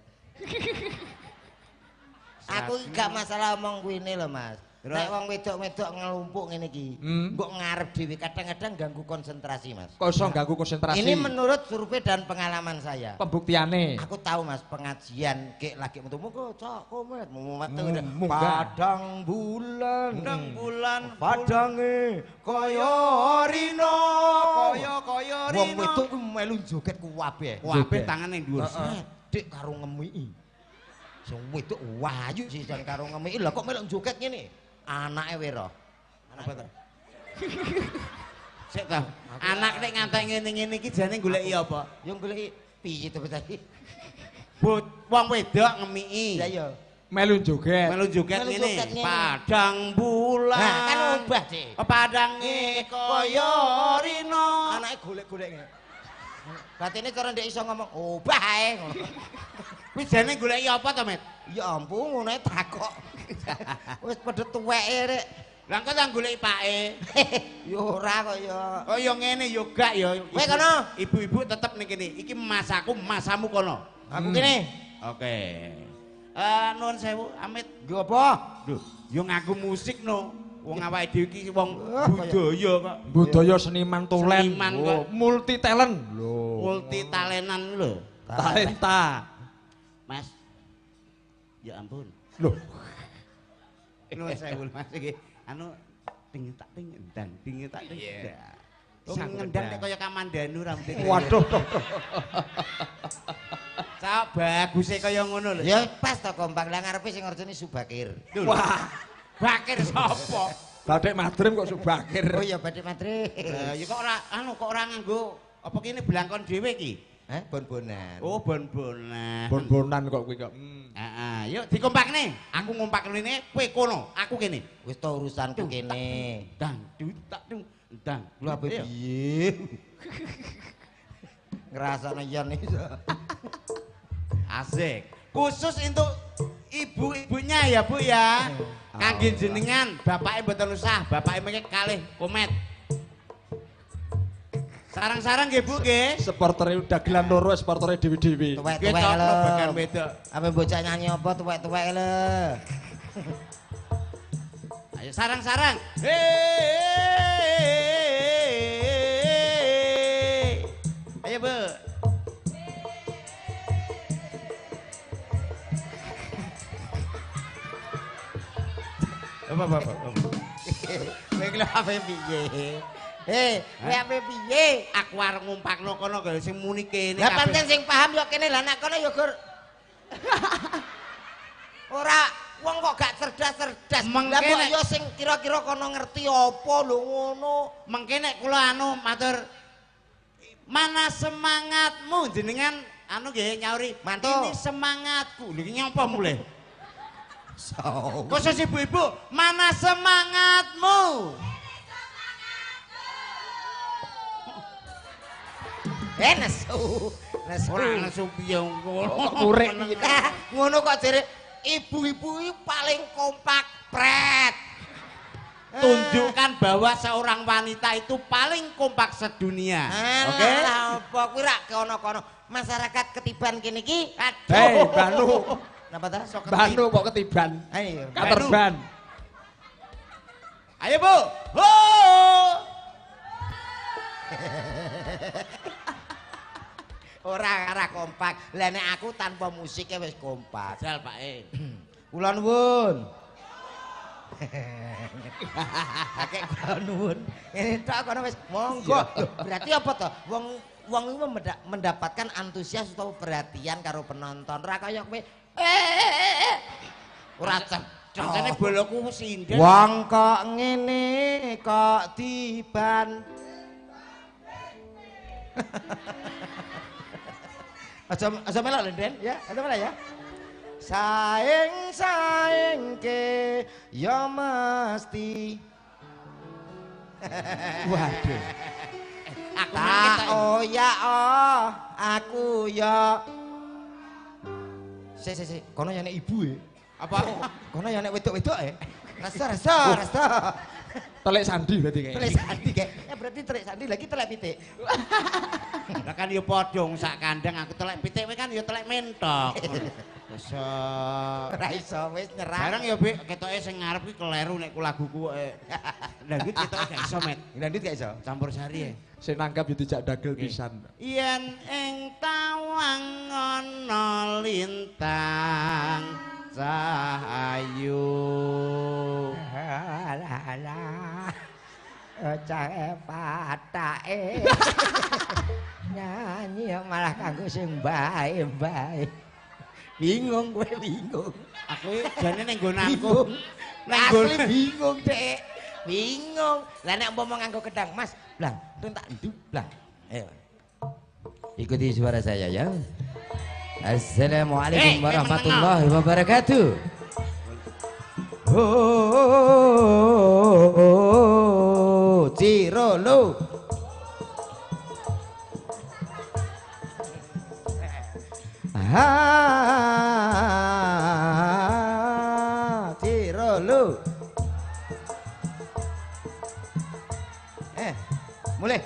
Aku gak masalah omong kuwine lho Mas. Nek wong wedok-wedok ngelumpuk ngene iki, mbok ngarep dhewe kadang-kadang ganggu konsentrasi, Mas. Kok iso ganggu konsentrasi? Ini menurut survei dan pengalaman saya. Pembuktiane. Aku tahu Mas, pengajian gek lagi metu muga cok komet metu padang bulan, padang bulan, padange kaya rino, kaya rino. Wong wedok kuwi melu joget kuwabeh. Kuwabeh tangane dhuwur. Dik karo ngemiki. Sing wedok wayu sisan karo ngemiki. Lah kok melok joget ngene? Anake wero. Apa to? Sik ta. Anak nek ngantek ngene-ngene iki jane goleki apa? Ya goleki piye to tadi? Wong wedok ngemiki. Lah iya. Melu joget. Melu joget ngene. Padang bulan. Nah, kan obah, Dik. Padange kaya rino. Anake golek-golek ngene. Batine cara ndek iso ngomong obah ae ngono. Kuwi jane goleki apa to, Met? Ya ampun, ngono ae takok. Wis padha tuweke rek. Lah engko tak goleki pake. Ya ora kok ya. Oh ya ngene ya gak ya. Kowe kono. Ibu-ibu tetep ning kene. Iki masaku, masamu kono. Aku kene. Oke. Nuwun sewu, Amit. Nggo apa? Lho, yo nganggo musik no. Wong awake dhewe iki wong budaya kok. Budaya seniman tulen. Seniman kok. Multi talent. Lho. Multi talenan lho. Talenta. Mas. Ya ampun. Lho. Nuwun sewu Mas iki. Anu ding tak ding ndang, ding tak ding. Sing ngendang nek kaya Kamandanu rambute. Waduh. Cak baguse kaya ngono lho. Ya pas to kompak. Lah ngarepe sing ngerteni Subakir. Wah. Bakir sapa? Bathik Madrim kok Subakir. Oh iya Bathik Madrim. Lah ya kok ora anu kok ora nganggo apa kene blangkon dhewe iki? Hah, bon-bonan. Oh, bon-bonan. Bon-bonan kok kuwi kok. Heeh, yuk dikompakne. Aku ngompak rene, kowe kono, aku kene. Wis to urusanku kene. Dang, du tak dung, dang. Lho ape piye? Ngrasakno yen iso. Asik. Khusus untuk ibu-ibunya ya, Bu ya. Kangge jenengan, bapake mboten usah, bapake mengke kalih komet. Sarang-sarang nggih Bu nggih. Supportere dagelan loro, supportere dewi-dewi. Tuwek-tuwek lho. Bagan wedok. Ape bocah nyanyi apa tuwek-tuwek lho. Ayo sarang-sarang. Ayo Bu. Apa. Kowe iki lho ape piye? Kowe ape piye? Aku arep ngumpakno kono gawe sing muni kene. Lah pancen sing paham ya kene, lah nek kono ya gur. Ora wong kok gak cerdas-cerdas. Lah kok ya sing kira-kira kono ngerti apa lho ngono. Mengke nek kula anu matur mana semangatmu jenengan anu nggih nyauri. Mantu. Ini semangatku. Lho iki nyapa mulih? Khusus ibu-ibu, mana semangatmu? Nesu. Nesu. Ora nesu piye ngono. Urek ngono kok jere ibu-ibu iki paling kompak pret. Tunjukkan bahwa seorang wanita itu paling kompak sedunia. Oke? Apa kuwi rak kono-kono. Masyarakat ketiban kene iki. Hei, Banu. Napa ta? Banu kok ketiban. Ayo. Katerban. Ayo, Bu. Ho! Ora kompak. Lah nek aku tanpa musike wis kompak. Jajal, Pak E. Kula nuwun. Akeh kula nuwun. Ngene tok kono wis monggo. Berarti apa to? Wong wong iku mendapatkan antusias utawa perhatian karo penonton. Ora kaya kowe. Ora cetha. Kancane boloku sinden. Wong kok ngene kok diban. Aja melok lho, Den, ya. Aja melok ya. Saing-saingke ya mesti. Waduh. Aku tak oh ya oh, aku ya. Si si si, kono ya nek ibu e. Apa? Kono ya nek wedok-wedok e. Rasa rasa rasa. Telek sandi berarti kayak. Telek sandi kayak. Ya berarti telek sandi lagi telek pitik. Lah kan ya padha wong sak kandang aku telek pitik kowe kan ya telek mentok. Wis ora iso wis nyerah. Bareng ya Bik, ketoke sing ngarep iki kleru nek ku laguku kok. Dangdut ketoke gak iso, Met. Dangdut gak iso. Campur sari ya. Sing nanggap ya dijak dagel pisan. Yen ing tawang ana lintang cahayu. Alah alah. Cahe patake. Nyanyi malah kanggo sing bae-bae. Bingung kowe bingung. Aku jane ning nggonanku. Asli bingung, Dek. Bingung. Lah nek umpama nganggo kendang, Mas, blang, tung tak ndu blang. Ayo. Ikuti suara saya ya. Assalamualaikum warahmatullahi wabarakatuh. Oh, Cirolo. Ha, Cirolo. Mulai.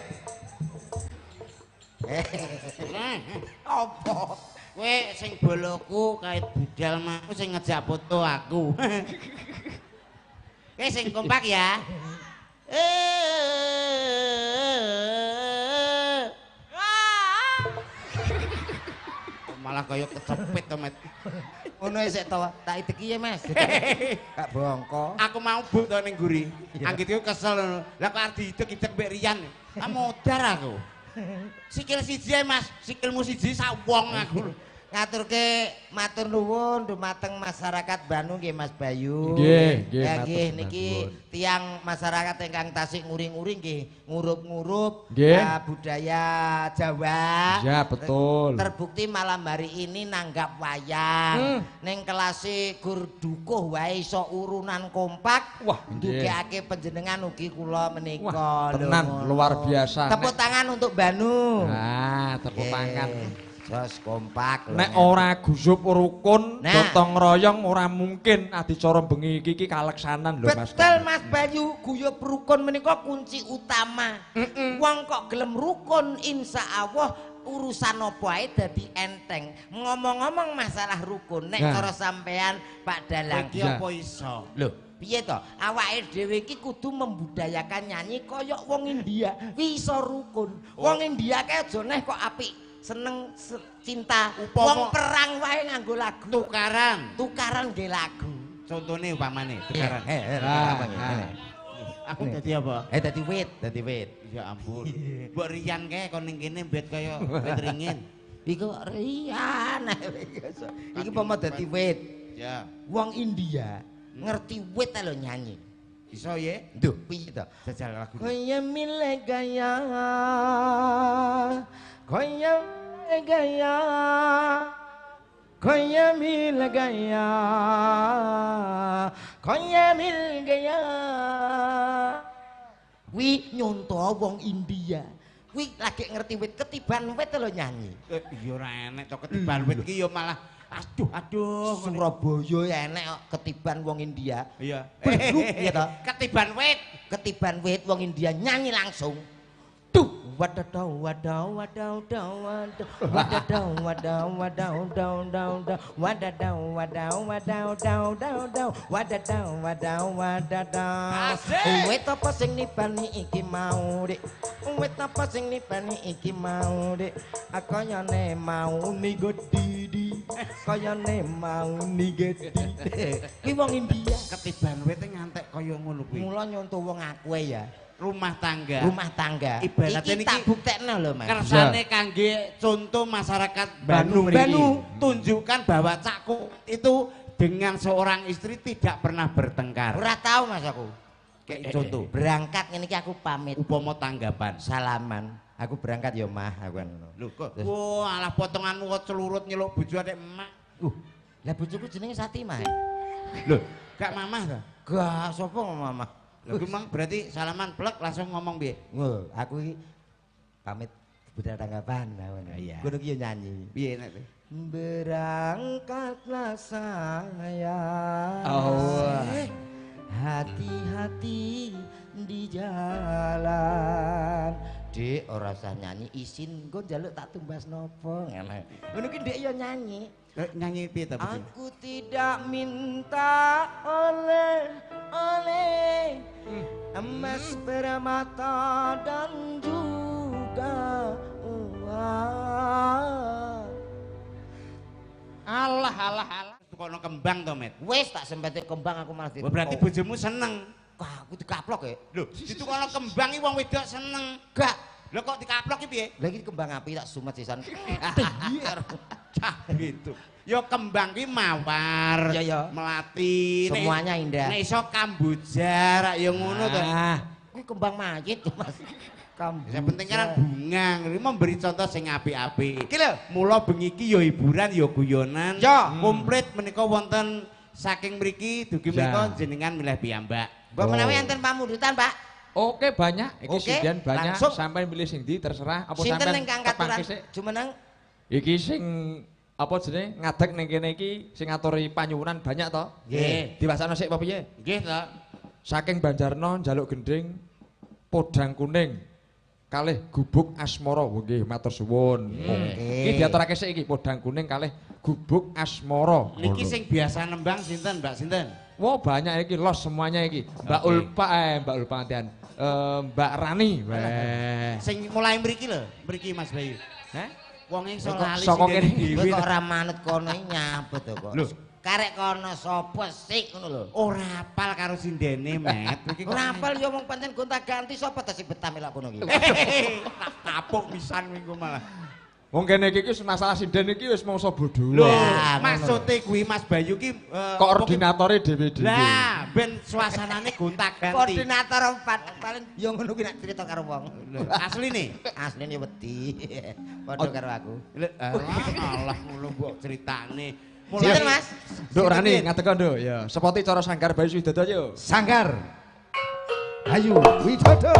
Apa? Kowe sing boloku kait budal mau sing ngejak foto aku. Kowe sing kompak ya. Malah kaya kecepit to, Met. Ngono sik to, tak ideki ya, Mas. Gak bongko. Aku mau buk to ning guri. Anggitku kesel ngono. Lah kok arep diidek-idek mbek Rian. Ah modar aku. Sikil siji ae, Mas. Sikilmu siji sak wong aku. Ngaturke matur nuwun dumateng masyarakat Banu nggih Mas Bayu. Nggih, nggih, nggih niki tiyang masyarakat ingkang tasik nguring-nguring nggih, ngurup-ngurup budaya Jawa. Ya, betul. Terbukti malam hari ini nanggap wayang. Ning kelase gur dukuh wae iso urunan kompak. Wah, ndugekake panjenengan ugi kula menika. Tenan luar biasa. Tepuk tangan untuk Banu. Nah, tepuk tangan. Jos kompak. Nek ora guyub rukun, gotong royong ora mungkin adicara bengi iki iki kaleksanan lho Mas. Betul Mas Bayu, guyub rukun menika kunci utama. Wong kok gelem rukun insyaallah urusan apa ae dadi enteng. Ngomong-ngomong masalah rukun, nek cara sampean Pak Dalang iki apa iso? Lho, piye to? Awake dhewe iki kudu membudayakan nyanyi kaya wong India, kuwi iso rukun. Wong India kae aja neh kok apik. Seneng cinta, wong perang wae nganggo lagu. Tukaran, tukaran nggih lagu. Contone upamane tukaran. Aku dadi apa? Dadi wit, dadi wit. Ya ampun. Mbok Rian kae kon ning kene mbet kaya wit ringin. Iku Rian. Iki pomo dadi wit. Ya. Wong India ngerti wit lho nyanyi. Iso ye? Duh, piye to? Jajal lagu. Kaya mile gaya. Kaya gaya, kaya mil gaya, kaya mil gaya. Wi nyonto wong India. Wi lagi ngerti wit ketiban wit lho nyanyi. Ya ora enek to ketiban wit iki ya malah aduh aduh. Surabaya enek kok ketiban wong India. Iya. Iya to. Ketiban wit, ketiban wit wong India nyanyi langsung. Tuh. Wadaw wadaw wadaw wadaw wadaw wadaw wadaw wadaw wadaw wadaw wadaw wadaw wadaw wadaw wadaw. Wit apa sing nibani iki mau dik? Wit apa sing nibani iki mau dik? Kayane mau ni gedhi, kayane mau ni gedhi. Kuwi wong India. Ketiban wit ngantek kaya ngono kuwi. Mula nyonto wong aku ya. Rumah tangga. Rumah tangga. Ibaratnya iki tak buktekno lho Mas. Kersane kangge contoh masyarakat Banu mriki. Tunjukkan bahwa Cakku itu dengan seorang istri tidak pernah bertengkar. Ora tahu Mas aku. Kayak contoh. Berangkat ngene iki aku pamit. Upama tanggapan. Salaman. Aku berangkat ya Mah aku ngono. Lho kok. Wah, alah potonganmu kok celurut nyeluk bojo atik emak. Lah bojoku jenenge Satimah. Lho, gak mamah ta? Gak, sapa mamah? Lha kuwi mang berarti salaman plek langsung ngomong piye? Lho, aku iki pamit budal tanggapan. Iya. Ngono ki yo nyanyi. Piye nek? Berangkatlah saya. Oh. Hati-hati di jalan. Dik, ora usah nyanyi isin, engko njaluk tak tumbas nopo ngono. Ngono ki Dik yo nyanyi. Nyanyi piye ta? Aku tidak minta oleh-oleh emas permata dan juga uang. Alah alah alah. Tukono kembang to, Met? Wis tak sempete kembang aku malah ditukok. Berarti bojomu seneng. Wah, aku dikaplok ya. Lho, ditukono kembang iki wong wedok seneng. Gak. Lho kok dikaplok iki piye? Lah iki kembang api tak sumet sisan. Cah gitu. Ya kembang ki mawar, ya, ya. Melati, semuanya indah. Nek iso kamboja rak ya ngono to. Kuwi kembang mayit Mas. Kamboja. Sing penting kan bunga, iki memberi contoh sing apik-apik. Iki lho, mula bengi iki ya hiburan ya guyonan. Ya. Komplit menika wonten saking mriki dugi menika jenengan milih piyambak. Mbok menawi enten pamundutan, Pak. Oke, banyak. Iki sinden banyak. Sampeyan milih sing ndi terserah. Apa sampeyan sampeyan ingkang katuran jumeneng? Iki sing apa jenenge ngadeg ning kene iki sing ngaturi panyuwunan banyak to? Nggih. Diwacana sik apa piye? Nggih to. Saking Banjarno njaluk gending podang kuning. kalih Gubuk Asmara. Nggih, matur suwun. Iki diaturake sik iki podang kuning kalih Gubuk Asmara. Niki sing biasa nembang sinten, Mbak sinten? Wah, banyak iki los semuanya iki. Mbak Ulfa Mbak Ulfa ngantian. Mbak Rani. Weh. Sing mulai mriki lho, mriki Mas Bayu. Heh? Wong iso lali saka kene dhewe kok ora manut kono nyabet to kok. Lho, karek kono sapa sik ngono lho. Ora apal karo sindene, Met. Ora apal ya wong pancen gonta-ganti sapa ta sing betah melok kono iki. Tak tapuk pisan minggu malah. Wong kene iki wis masalah sinden iki wis mangsa bodho. Lho, maksude kuwi Mas Bayu ki koordinatore dhewe-dhewe. Lah, ben suasanane gonta-ganti. Koordinator empat paling yo ngono kuwi nek cerita karo wong. Asline? Asline wedi. Padha karo aku. Alah ngono mbok critane. Sinten Mas? Nduk Rani ngateka Nduk ya. Sepoti cara Sanggar Bayu Widodo yo. Sanggar Bayu Widodo.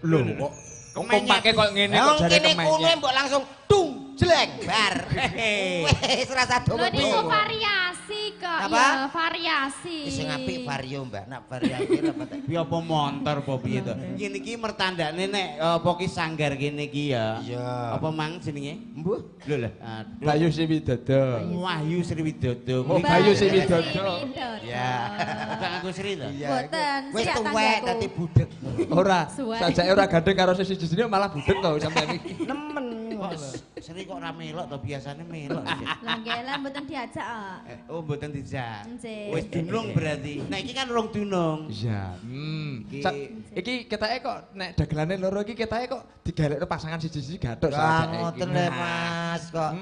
Lho kok kompake kok ngene kok jare kemenyek. Kene kono mbok langsung dung jleng bar. Wis rasa dawa. Lho niku variasi kok ya, variasi. Sing apik vario Mbak, nak variasi apa ta? Piye apa montor apa piye to? Ngene iki mertandane nek apa ki sanggar kene iki ya. Apa mang jenenge? Mbuh. Lho lah. Bayu Sriwidodo. Wahyu Sriwidodo. Oh, Bayu Sriwidodo. Ya. Bukan aku Sri to? Mboten. Wis tuwek dadi budheg. Ora, sajake ora gandeng karo sisi sijine malah budheg to sampeyan iki. Nemen. Sri kok ora melok to, biasane melok. Lah nggih lah mboten diajak kok. Oh, mboten dijak. Wis dunung berarti. Nek iki kan urung dunung. Iya. Iki ketake kok nek dagelane loro iki ketake kok digalekno pasangan siji-siji gathuk sajake. Ngoten lho Mas kok.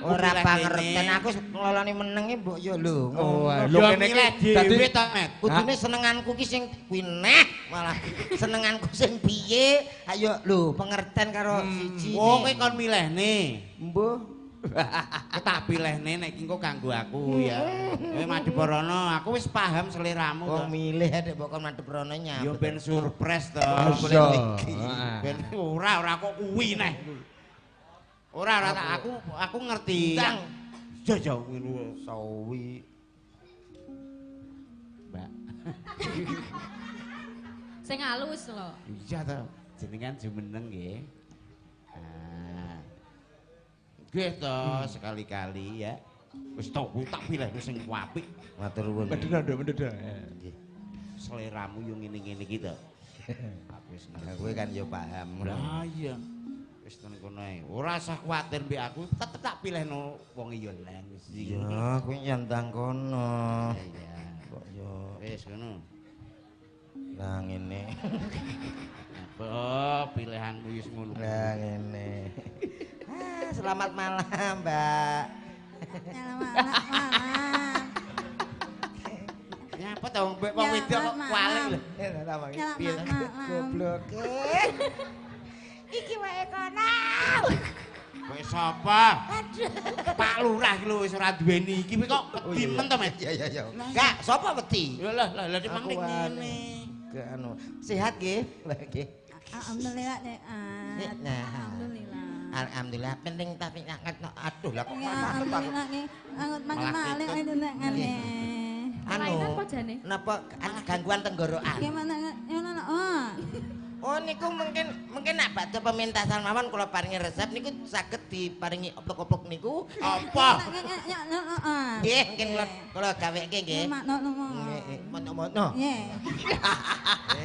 Ora pangerten aku ngloloni menenge mbok yo lho. Oh, lho kene iki dadi to, Met. Kudune senenganku ki sing kuwi neh malah senenganku sing piye? Ayo lho pengerten karo siji. Oh, kowe kon milehne. Mbuh. Tak pilehne nek iki engko kanggo aku ya. Kowe madhep rono, aku wis paham seleramu to. Wong milih nek mbok kon madhep rono nyapa. Ya ben surprise to. Ben ora ora kok kuwi neh. Ora ora aku ngerti. Ndang. Jajau ngono. Sawi. Mbak. Sing halus lho. Iya to, jenengan jumeneng nggih. Nggih to, sekali-kali ya. Wis to tak pilih sing apik. Matur nuwun. Mendena nduk, mendena. Nggih. Seleramu yo ngene-ngene iki to. Aku wis kowe kan yo paham. Lah iya. Wis ten kono ae. Ora usah kuwatir mbek aku, tetep tak pilihno wong iya lang wis iki. Ya, kowe nyandang kono. Iya. Kok yo wis ngono. Lah ngene. Apa pilihanmu wis ngono. Lah ngene. Selamat malam, Mbak. Selamat malam. Nyapa to wong wedok kok kualik lho. Selamat malam. Goblok. Iki wae kono. Kowe sapa? Aduh. Pak Lurah iki lho wis ora duweni iki kok wedi men to, Mas? Iya iya iya. Enggak, sapa wedi? Lah lah lah dimang ning ngene. Anu, sehat nggih? Lah nggih. Alhamdulillah sehat. Alhamdulillah. Alhamdulillah penting tapi aduh lah kok alhamdulillah nggih. Angut mangan malih ngene. Anu, napa gangguan tenggorokan? Gimana? Oh niku mungkin nek badhe pementasan mawon kula paringi resep niku saged diparingi oplok-oplok niku. Apa? Nggih, mungkin kula gaweke nggih. Nggih, mono-mono. Nggih.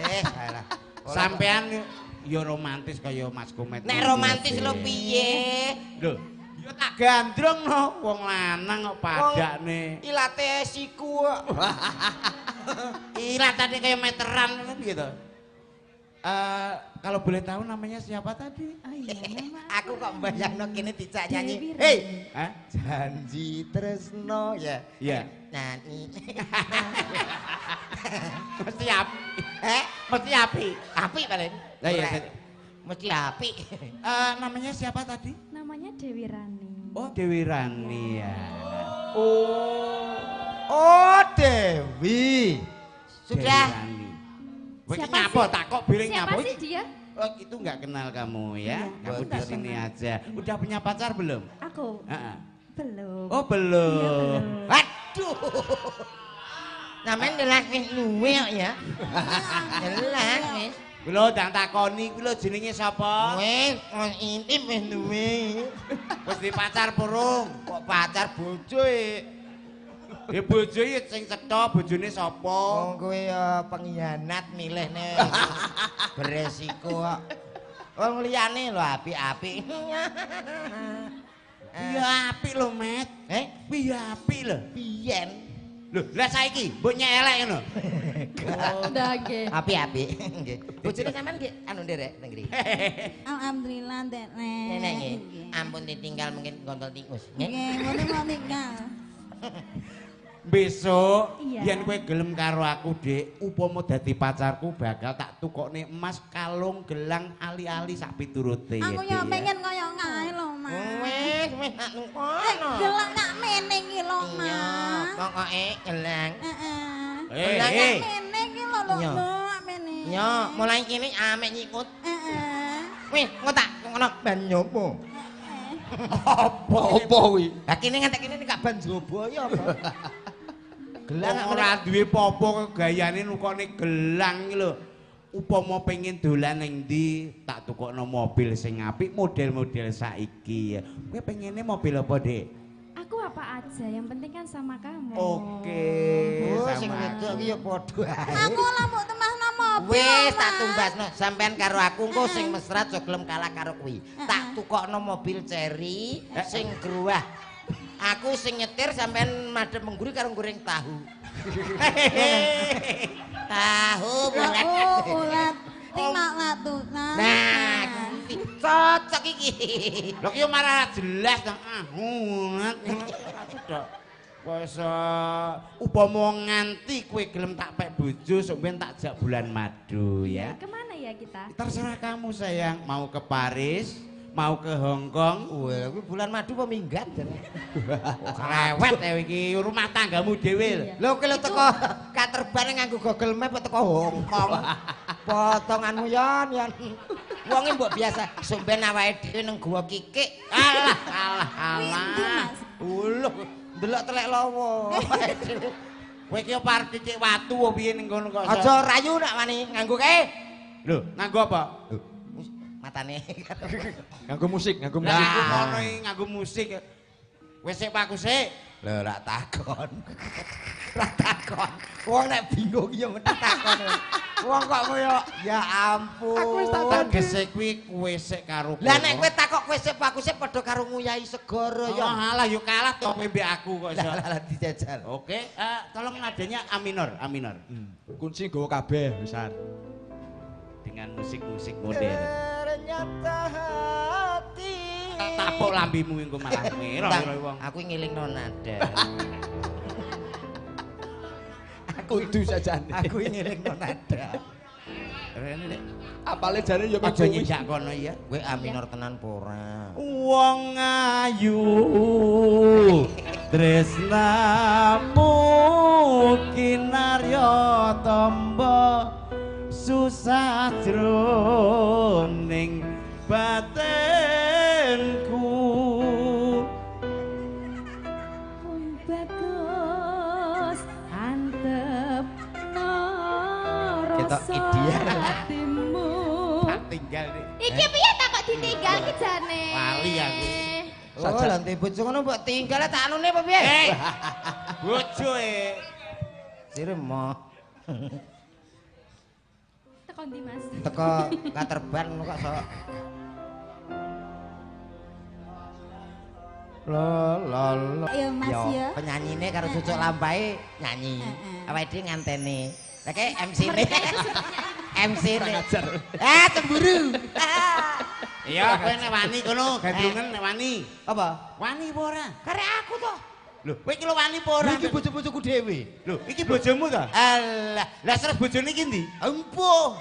Eh, salah. Sampean ya romantis kaya Mas Komet. Nek romantis lho piye? Lho, ya tak gandrung no wong lanang kok padakne. Ilate siku kok. Ilatane kaya meteran ngono piye to? Kalau boleh tahu namanya siapa tadi? Oh iya, nama aku kok mbayangno kene dijak nyanyi. Hei, hah? Janji tresno ya. Iya. Nyanyi. Mesti api. Mesti api. Api paling. Lah iya. Mesti api. Namanya siapa tadi? Namanya Dewi Rani. Oh, Dewi Rani ya. Oh. Oh, Dewi. Sudah. Siapa takok biring siapa sih dia? Oh, itu nggak kenal kamu ya. Iya, kamu di sini aja. Udah punya pacar belum? Aku. Belum. Oh, belum. Iya, belum. Aduh. Sampeyan ndelak wis luwe kok ya. Ndelak wis. Lho ndang takoni kuwi lho jenenge sapa? Wis, wis intim wis duwe. Wis di pacar purung? Kok pacar bojo e? Ya bojo iki sing cetha bojone sapa? Wong kowe ya pengkhianat milihne. Beresiko kok. Wong liyane lho apik-apik. Ya apik lho, Met. Piye apik lho? Biyen. Lho, lah saiki mbok nyek elek ngono. Oh, nggih. Apik-apik nggih. Bojone sampean nggih anu nderek teng mriki. Alhamdulillah nderek. Nenek nggih. Ampun ditinggal mungkin gontol tikus nggih. Nggih, ngono mau tinggal. Besok yen kowe gelem karo aku, Dik, upama dadi pacarku bakal tak tukokne emas kalung gelang ali-ali sak piturute. Aku ya pengen kaya kae lho, Mas. Wis, wis tak tukokno. Gelang tak mene iki lho, Mas. Iya, pokoke gelang. Heeh. Gelang tak mene iki lho, lho, mene. Iya, mulai kene amek nyikut. Heeh. Wis, engko tak ngono ban nyopo. Apa apa kuwi? Lah kene ngantek kene gak ban jobo ya apa? Gelang ora duwe apa-apa gayane nukokne gelang iki lho. Upama pengen dolan ning ndi, tak tukokno mobil sing apik model-model saiki. Kowe pengene mobil apa, Dik? Aku apa aja, yang penting kan sama kamu. Oke, oh, sing wedok iki ya padha ae. Aku ora mbok tumbasno mobil. Wis tak tumbasno, sampean karo aku engko sing mesra aja gelem kalah karo kuwi. Tak tukokno mobil Cherry sing gruah. Aku sing nyetir sampean madhep mengguri karo goreng tahu. Tahu bulat. Ulat. Timak latu. Nah, cocok iki. Lho ki malah jelas to. Ulat. Wis upama nganti kowe gelem tak pek bojo sok ben tak jak bulan madu ya. Kemana ya kita? Terserah kamu sayang, mau ke Paris, mau ke Hong Kong. Wah, kuwi bulan madu apa minggat jane? Rewet ya iki rumah tanggamu dhewe. Lho ki lho teko katerbane nganggo Google Map teko Hong Kong. Potonganmu yon yon. Wonge mbok biasa somben awake dhewe nang gua kikik. Alah alah alah. Uluh, ndelok telek lawa. Kowe iki apa arep titik watu apa piye ning kono kok? Aja rayu nak wani nganggo kae. Lho, nganggo apa? Matane. Nganggo musik, nganggo musik. Lah ngono iki nganggo musik. Wis sik paku sik. Lho rak takon. Rak takon. Wong nek bingung ya mesti takon. Wong kok koyo ya ampun. Aku wis tak tegese kuwi kowe sik karo. Lah nek kowe takok kowe sik aku sik padha karo nguyahi segara ya. Oh alah yo kalah to kowe mbek aku kok iso. Lah dijajal. Oke, tolong nadanya A minor, A minor. Kunci nggawa kabeh wisan. Dengan musik-musik modern. Ternyata hati. Tapuk lambimu engko malah ngira wong. Aku ngelingno nada. Aku kudu sajane. Aku ngelingno nada. Rene nek apale jane ya aja nyindak kono ya. Kowe A minor tenan apa ora? Wong ayu tresnamu kinarya tamba susah jroning batinku. Wong bagus antep Ketok ideal. Hatimu. Tak tinggal nih. Iki piye tak kok ditinggal ki jane? Lali aku. Oh, lha ndek bojo ngono mbok tinggal tak anune apa piye? Bojo e. Sire moh. Teko ndi, Mas? Teko Katerban ngono kok sok. La la la. Ya Mas ya. Penyanyine karo cucuk lampahe nyanyi. Awake dhewe nganteni. Lah kae MC-ne. MC-ne. Ah, cemburu. Iya, kowe nek wani kono, gandrungan nek wani. Apa? Wani apa ora? Karek aku to. Lho, kowe iki lho wani apa ora? Iki bojo-bojoku dhewe. Lho, iki bojomu to? Alah, lah terus bojone iki ndi? Empuh.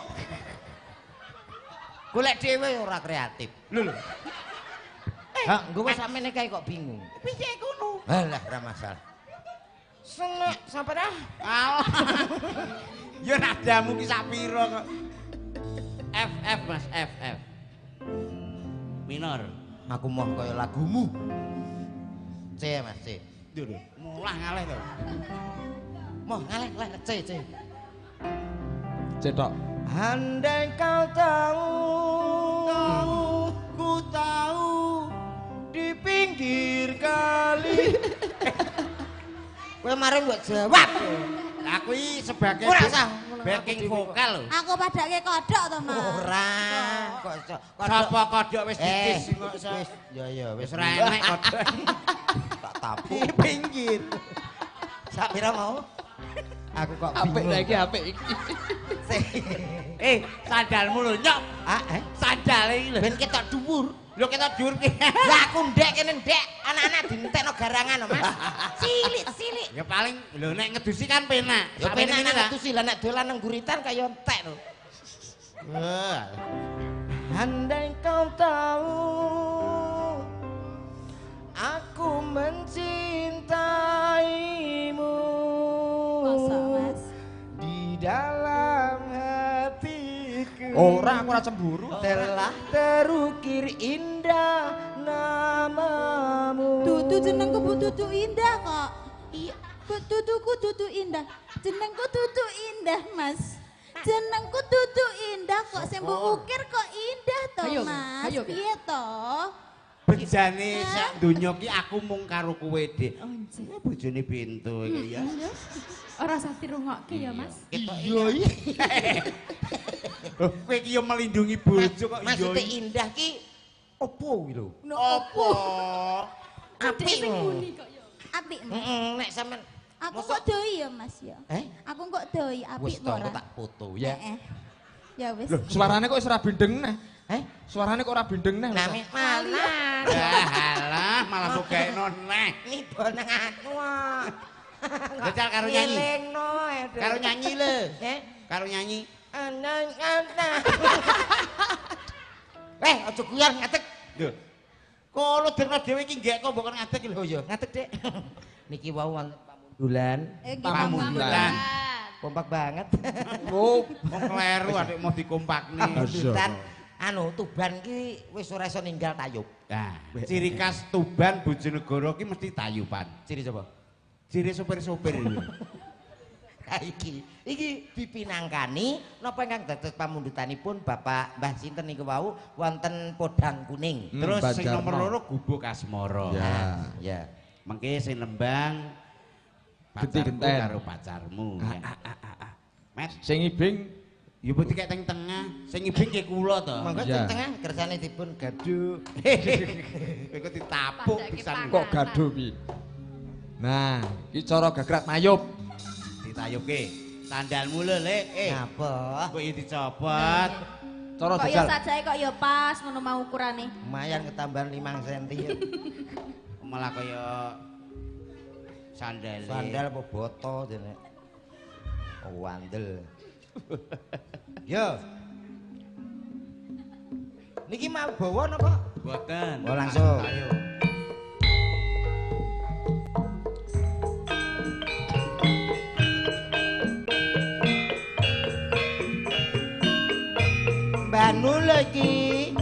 Golek dhewe ora kreatif. Lho lho. Hah, nggo wis samene kae kok bingung. Piye kono? Alah, ora masalah. Senek sampe dah. Alah. Ya nadamu ki sak pira kok. F F Mas, F F. Minor. Aku moh kaya lagumu. C Mas, C. Lho lho, mulah ngaleh to. Moh ngaleh leh C C. C tok. Andai kau tahu, ku tahu di pinggir kali. Kowe mari mbok jawab. Aku iki sebagai backing vokal lho. Aku padake kodhok to, Mas. Ora. Kok sapa kodhok wis titis kok iso. Wis, ya ya wis ora enek kodhok. Tak tapuk di pinggir. Sak pira mau? Aku kok apik bingung. Apik iki apik iki. Sandalmu lho nyok. Ah, sandale iki lho. Ben ketok dhuwur. Lho ketok dhuwur ki. Lah aku ndek kene ndek, anak-anak dientekno garangan lho, Mas. Cilik-cilik. Ya paling lho nek ngedusi kan penak. Ya penak nek ngedusi, lah nek dolan nang guritan kaya entek lho. Wah. Andai kau tahu aku mencintaimu. Masa, Mas? Di dalam hatiku. Ora, aku ora cemburu. Telah terukir indah namamu. Dudu jenengku Bu Dudu indah kok. Iya, Bu Duduku Dudu indah. Jenengku Dudu indah, Mas. Jenengku Dudu indah kok sing mbok ukir kok indah to, Mas. Piye to? Bejane sak donya ki aku mung karo kowe, Dik. Bojone Pintu iki ya. Ora usah dirungokke ya, Mas. Iya iya. Kowe iki yo melindungi bojo kok iya. Maksude indah ki opo kuwi lho? Opo? Apik muni kok ya. Apik. Heeh, nek sampean aku kok doi ya, Mas ya. Aku kok doi apik ora? Wis tak foto ya. Ya wis. Lho, suarane kok wis ora bindeng neh. Suarane kok ora bindeng neh. Nami malah. Alah, malah mbok gaekno neh. Nibo nang aku. Jajal karo nyanyi. Elingno. Karo nyanyi lho. Karo nyanyi. Anang anang. Aja guyon ngadeg. Lho. Kono derno dhewe iki nggek kok mbok kon ngadeg lho. Oh iya, ngadeg, Dik. Niki wau wonten pamundulan. Pamundulan. Kompak banget. Oh, wong kleru adik mau dikompakne. Pamundulan. Anu Tuban ki wis ora iso ninggal tayub. Nah, ciri khas Tuban Bojonegoro ki mesti tayuban. Ciri sapa? Ciri sopir-sopir iki. Ha iki, iki dipinangkani napa ingkang dados pamundutanipun Bapak Mbah sinten niku wau wonten Podang Kuning. Terus sing nomor loro Gubuk Asmara. Ya, ya. Mengke sing nembang pacarku karo pacarmu. Met sing ibing ya putih kayak teng tengah, sing ibing ki kula to. Monggo teng tengah kersane dipun gaduh. Kowe ditapuk pisan kok gaduh piye. Nah, iki cara gagrak tayub. Ditayubke. Sandalmu lho, Lek. Ngapa? Kok ya dicopot. Cara kok ya sajake kok ya pas ngono mau ukurane. Lumayan ketambahan 5 cm. Malah kaya sandal. Sandal apa boto jane. Oh, wandel. Yo. Niki mau bawa napa? Mboten. Oh, langsung. Ayo. Mbanu lagi.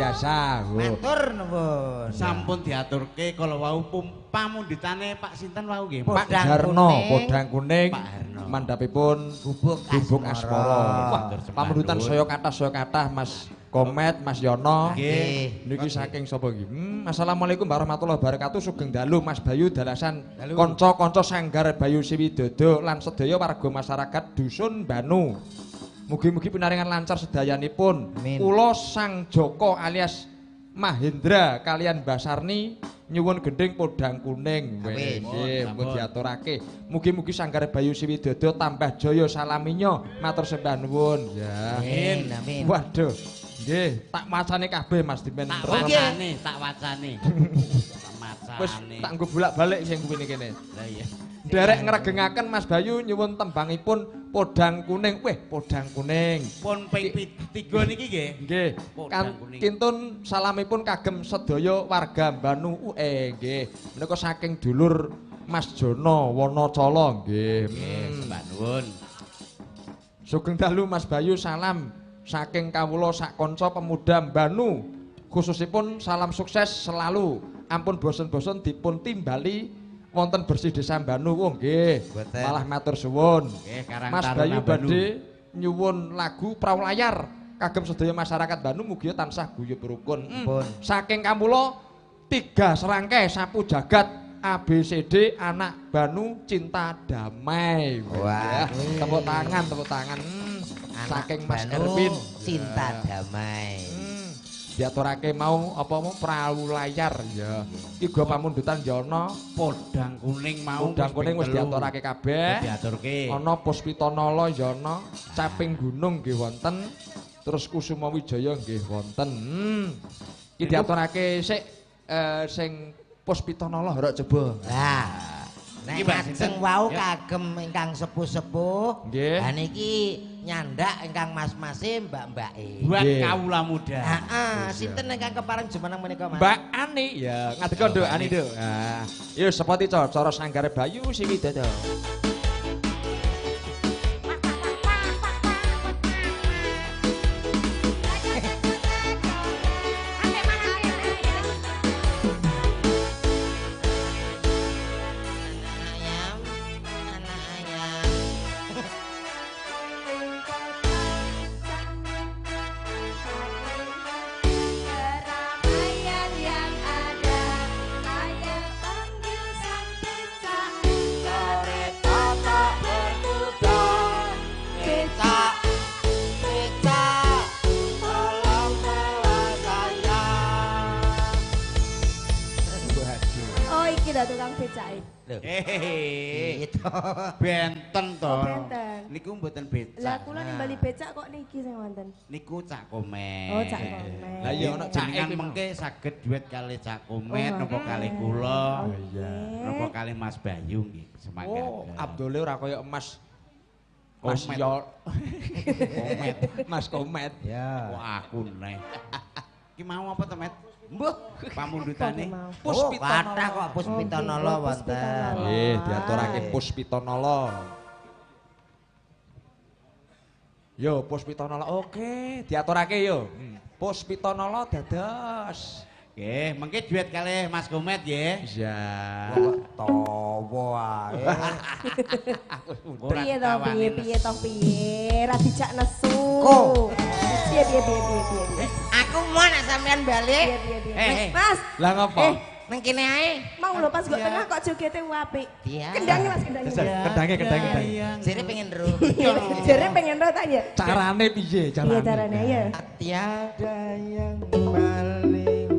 biasa. Matur nuwun. Sampun diaturke kala wau pamundhutane Pak sinten wau nggih? Pak Harno, Podang Kuning. Pak Harno. Mandhapipun Gubuk Asmara. Wah, pamundhutan saya kathah Mas Komet, Mas Yono. Nggih. Niki saking sapa nggih? Assalamualaikum warahmatullahi wabarakatuh. Sugeng dalu Mas Bayu dalasan kanca-kanca Sanggar Bayu Siwidodo lan sedaya warga masyarakat Dusun Banu. Mugi-mugi pinaringan lancar sedayanipun. Kula Sang Joko alias Mahendra kalian Basarni nyuwun gendhing Podang Kuning. Nggih, mugi diaturake. Mugi-mugi Sanggar Bayu Siwidodo tambah jaya salaminya. Matur sembah nuwun. Ya. Amin, amin. Waduh. Nggih, tak macane kabeh Mas Dimen. Tak wacane, tak wacane. Tak macane. Wis tak nggo bolak-balik sing kuwi kene. Lah iya. Nderek ngregengaken Mas Bayu nyuwun tembangipun Podang Kuning. Weh, Podang Kuning. Pun ping 3 niki nggih. Nggih. Kintun salamipun kagem sedaya warga Banu UE nggih. Menika saking dulur Mas Jono Wonocolo nggih. Nggih, sembah nuwun. Sugeng dalu Mas Bayu, salam saking kawula sak kanca pemuda Banu. Khususipun salam sukses selalu. Ampun bosen-bosen dipun timbali wonten bersih desa Banu. Oh nggih. Malah matur suwun. Nggih, Karang Mas Taruna Bayu Banu. badhe nyuwun lagu Prau Layar kagem sedaya masyarakat Banu mugi tansah guyub rukun. Saking kawula 3 serangkai sapu jagat ABCD anak Banu cinta damai. Wah, tepuk tangan, tepuk tangan. Saking Mas Banu, Erwin cinta damai. Diaturake mau apa mau Prau Layar ya. Iki go pamundutan ya ana Podang Kuning mau. Podang Kuning wis diaturake kabeh. Diaturke. Ana Puspitanala ya ana, Caping Gunung nggih wonten, terus Kusuma Wijaya nggih wonten. Iki diaturake sik sing Puspitanala rok coba. Lah. Nek ngajeng wau kagem ingkang sepuh-sepuh. Nggih. Lah niki nyandak ingkang mas-mase mbak-mbake. Buat kawula muda. Heeh, sinten ingkang kepareng jumeneng menika Mas? Mbak Ani ya, ngadeg nduk Ani nduk. Ah, yo sepoti cara Sanggare Bayu Siwidodo. Benten to. Niku mboten becak. Lah kula nimbali becak kok niki sing wonten. Niku Cak Komet. Oh, Cak Komet. Lah iya ana jenengan mengke saged duet kalih Cak Komet napa kalih kula. Oh iya. Napa kalih Mas Bayu nggih semangat. Oh, Abdule ora kaya Mas Mas Yo. Komet. Mas Komet. Ya. Kok aku neh. Ki mau apa to, Met? Mbuh, pamundhutane Puspitanala. Kathah kok Puspitanala wonten. Nggih, diaturake Puspitanala. Yo Puspitanala oke, diaturake yo. Puspitanala dados. Nggih, mengke duet kalih Mas Komet nggih. Iya. Kok tawa ae. Piye to piye piye to piye, ra dijak nesu. Piye piye piye piye. Aku mau nek sampean balik. Piye piye. Mas. Lah ngopo? Nang kene ae. Mau lho pas kok tengah kok jogete apik. Kendange Mas, kendange. Kendange kendange. Jere pengen ro. Jere pengen ro ta ya? Carane piye carane? Piye carane ya? Tiada yang paling.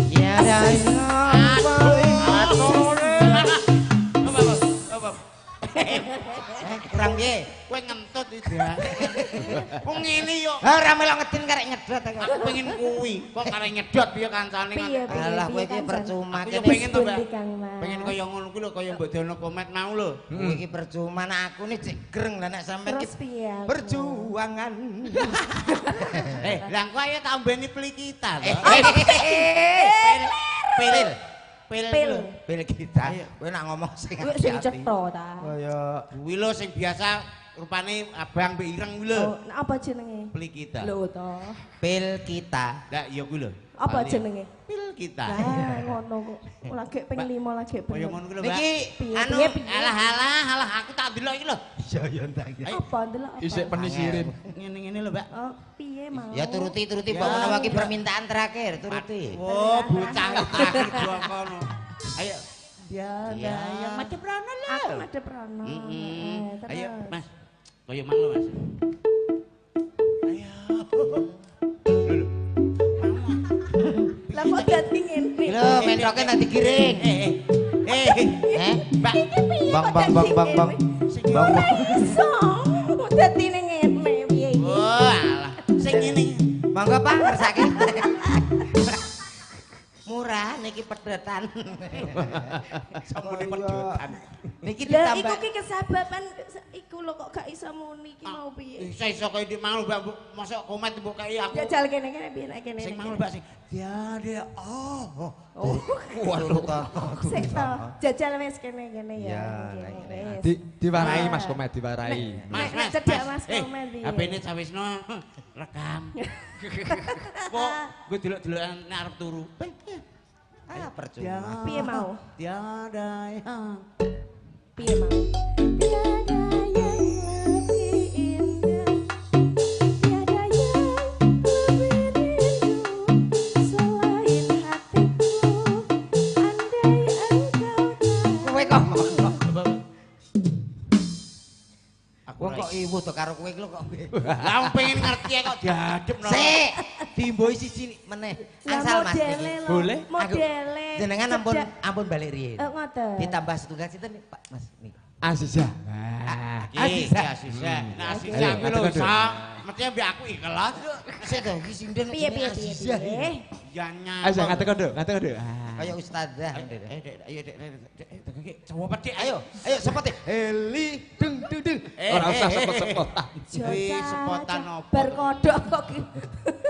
Tiada yang paling. Kurang piye? Kowe ngentut iki. Wong ngene yo. Ha ora melok ngedin karek nyedot aku. Aku pengen kuwi. Kok karek nyedot piye kancane? Alah kowe iki percuma kene. Pengen to, Mbak. Pengen kaya ngono kuwi lho kaya mbok dono Komet mau lho. Kowe iki percuma nek aku ni cek greng lah nek sampean iki perjuangan. Eh, lah engko ayo tak ombeni pelikitan. Pil. Pil. Pil kita. Kowe nak ngomong sing sing cetha ta. Kaya kuwi lho sing biasa rupane abang mbek ireng kuwi lho. Oh, apa jenenge? Pil kita. Lho to. Pil kita. Lah iya kuwi lho. Apa jenenge? Pil kita. Lah ngono kok. Lagi ping 5 lagi Kaya bener. ngono kuwi lho, Mbak. Niki anu alah aku tak delok iki lho. Iya ya entak iki. Apa ndelok apa? Isik penisirin. Ngene-ngene lho, Mbak. Oh, piye mau? Ya turuti mbok menawa iki permintaan terakhir, turuti. Oh, bocah terakhir dua kono. Ayo. Ya, yang madhep rono lho. Aku madhep rono. Ayo, Mas. Kaya mang lho, Mas. Ayo. Lho. Lah kok dadi ngene? Lho, mentoke nang digiring. Mbak. Bang bang bang bang bang. Bang. Ora iso. Kok dadi ngene piye iki? Oh, alah. Sing ngene. Monggo Pak ngersake. Murah niki pedotan. Sampune pedotan. Niki Lah ditambah. iku ki kesababan iku lho kok gak iso muni iki mau piye? Iso kaya dik mau Mbak, mosok komet mbok kei aku. Jajal kene piye nek kene. Sing mau Mbak sing dia dia oh. Waduh. Sik to, jajal wis kene ya. Diwarai Mas Komet diwarai. Mas cedak Mas Komet piye. HP-ne cawisno rekam. Kok gue delok-delokan nek arep turu. Ah percuma. Piye mau? Tiada yang piye mau? Tiada yang lebih indah, tiada yang lebih rindu selain hatiku, andai engkau tahu. Kowe kok aku kok iwu to karo kowe lho kok. Lah pengen ngerti kok diadepno. Sik, dimboi siji meneh. Angsal Mas niki. Boleh? Modele. Jenengan ampun balik riyin. Ngoten. Ditambah setunggal sinten Pak Mas niki. Azizah. Azizah. Nah Azizah kuwi lho sak mesti ambek aku ikhlas. Sik to iki sinden Piye. Ya nyapa. Azizah ngadeg kondo, ngadeg kondo. Kaya ustazah. Ayo Dek, coba pedik ayo. Ayo sepot. Heli deng deng deng. Ora usah sepot-sepotan. Kuwi sepotan opo? Bar kodhok kok.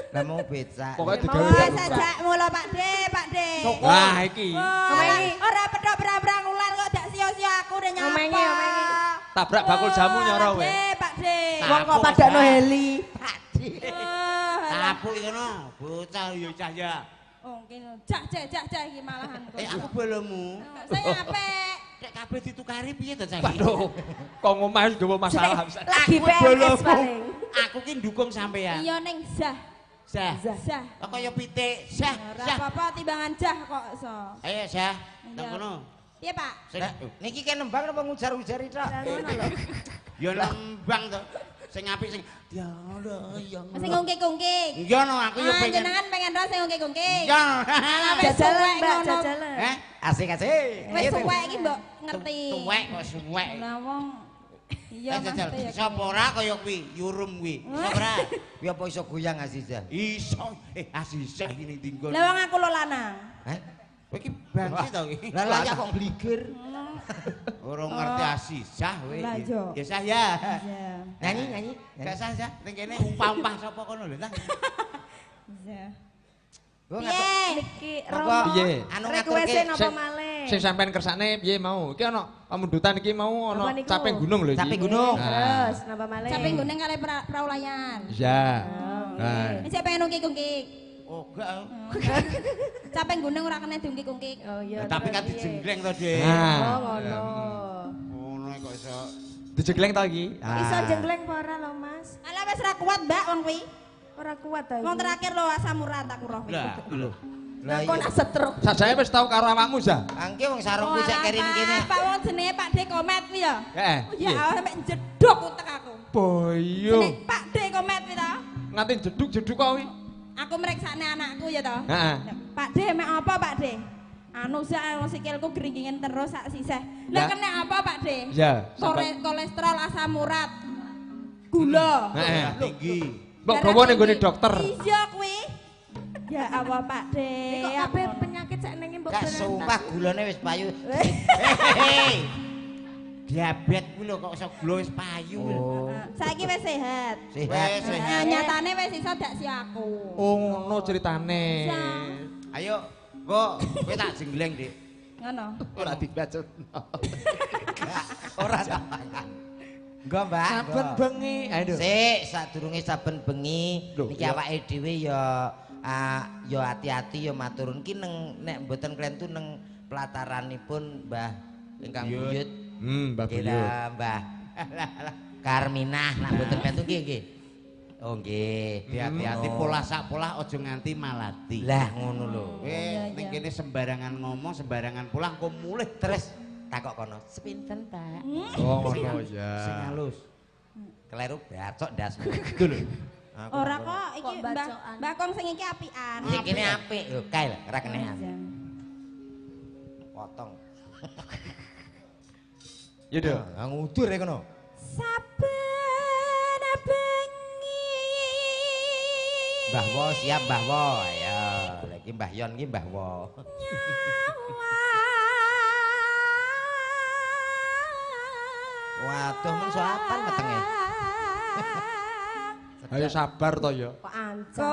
Lah mau becak. Pokoke digawe sajak mula Pak De, Pak De. Wah iki. Ora pedhok berang-berang ular kok dak sia-sia aku udah nyapa. Omengi. Tabrak bakul jamu nyoro kowe. Pak De. Wong kok padakno heli. Pak De. Tapuk iki ngono, bocah yo cah ya. Oh, kene cah iki malahan kok. Aku bolomu. Sing apik. Nek kabeh ditukari piye to cah iki? Waduh, kok ngomah wis nggawa masalah. Lagi PMS paling. Aku ki ndukung sampean. Iya ning Zah. Zah. Zah. Kok kaya pitik, Zah. Ora apa-apa timbangan Jah kok iso. Ayo Zah, nang kono. Piye, Pak? Niki kan nembang apa ngujar-ujari tok? Lah ngono lho. Ya nembang to. Sing apik sing tiada yang sing ngungkik-ungkik. Iya no aku yo pengen. Jenengan pengen ro sing ngungkik-ungkik. Iya. Jajalan Mbak, jajalan. Heh, asik-asik. Wis suwek iki mbok ngerti. Tuwek kok suwek. Lah wong iya Mas. Iso apa ora kaya kuwi, yurum kuwi. Iso ora? Kuwi apa iso goyang Azizah? Iso. Azizah iki ning dinggon. Lah wong aku lo lanang. Heh. Kowe iki bangsi to iki. Lah lah kok bligir. Ora ngerti Azizah kowe. Ya sah ya. Nyanyi. Gak sah sah ning kene umpah-umpah sapa kono lho ta. Iya. Niki Romo. Piye? Anu request napa malih? Sing sampean kersane piye mau? Iki ana pamundutan iki mau ana caping gunung lho iki. Caping gunung. Terus napa malih? Caping gunung kali prau layan. Iya. Nah. Iki pengen ungkik-ungkik. Oh, enggak. Caping gunung ora kena diungkik-ungkik. Oh iya. Tapi kan dijengleng to, Dik. Oh ngono. Ngono kok iso dijegleng to iki? Iso jengleng apa ora lho, Mas? Alah wis ora kuat, Mbak, wong kuwi. Ora kuat ta iki. Wong terakhir lho asam urat aku roh. Lah, lho. Lah kok nak stroke. Sajane wis tau karo awakmu, Zah. Angke wong sarungku cek keri ning kene. Pak wong jenenge Pak D Komet kuwi ya. Heeh. Ya sampe jeduk utek aku. Boyo. Jenenge Pak D Komet kuwi ta. Nganti jeduk-jeduk kok kuwi. Aku meriksane anakku ya toh. Heeh. Pak D mek apa Pak D? Anu sak sikilku gringgingen terus sak sisih. Lah kena apa Pak D? Iya. Kolesterol, asam urat, gula. Heeh. Tinggi. Mbok gawa ning gone dokter. Iya kuwi. Ya Allah Pak D. Kok kabeh penyakit sak nenge mbok Gak sumpah gulane wis payu. Diabetes kuwi lho kok iso gula wis payu. Saiki wis sehat. Sehat. Nyatane wis iso dak si aku. Oh ngono ceritane. Ayo, engko kowe tak jengleng, Dik. Ngono. Ora dibacutno. Ora tak. Nggo, Mbak. Saben bengi. Ayo. Sik, sadurunge saben bengi niki awake dhewe ya ya ati-ati ya maturun ki neng nek mboten klentu neng pelataranipun Mbah ingkang buyut. Mbah buyut. Mbah Karminah nek mboten klentu nggih nggih. Oh nggih, hati-hati polah sak polah aja nganti malati. Lah ngono lho. Kowe ning kene sembarangan ngomong, sembarangan polah engko mulih terus takok kono. Sepinten, Pak? Oh ngono ya. Sing halus. Kleru bacok ndasmu. Lho. Ora kok iki Mbah Kong sing iki apian. Sing kene apik lho, kae lho, ora kenean. Potong. Ya do, ngudur e kono. Saben bengi. Mbah Wo siap Mbah Wo. Ya, lagi Mbah Yon iki Mbah Wo. Waduh men soapan wetenge. Ayo sabar to ya. Kok ancam.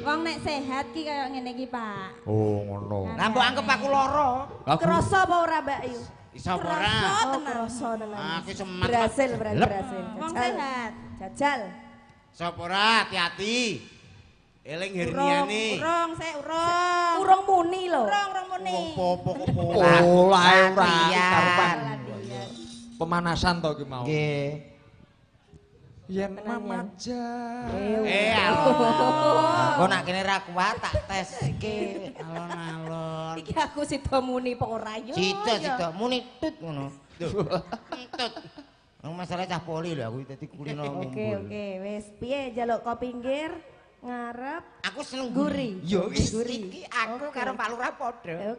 Wong nek sehat ki kaya ngene iki, Pak. Oh, ngono. Lah mbok anggep aku lara. Krasa apa ora, Mbak Yu? Iso apa ora? Oh, krasa tenan. Aku semangat. Berhasil, berhasil. Wong sehat. Jajal. Sapa ora hati-hati. Eling herniane. Urung, sik urung. Urung muni lho. Urung muni. Wong popo kok pola ora karupan. Pemanasan to ki mau. Nggih. Yen mamajang. Alon. Engko nak kene ra kuat tak teske. Alon-alon. Iki aku sida muni apa ora yo? Sida muni tut ngono. Tut. Nang masalah cah poli lho aku dadi kulino ngumpul. Oke oke wis piye njaluk ko pinggir ngarep. Aku seneng guri. Yo wis iki aku karo Pak Lurah padha.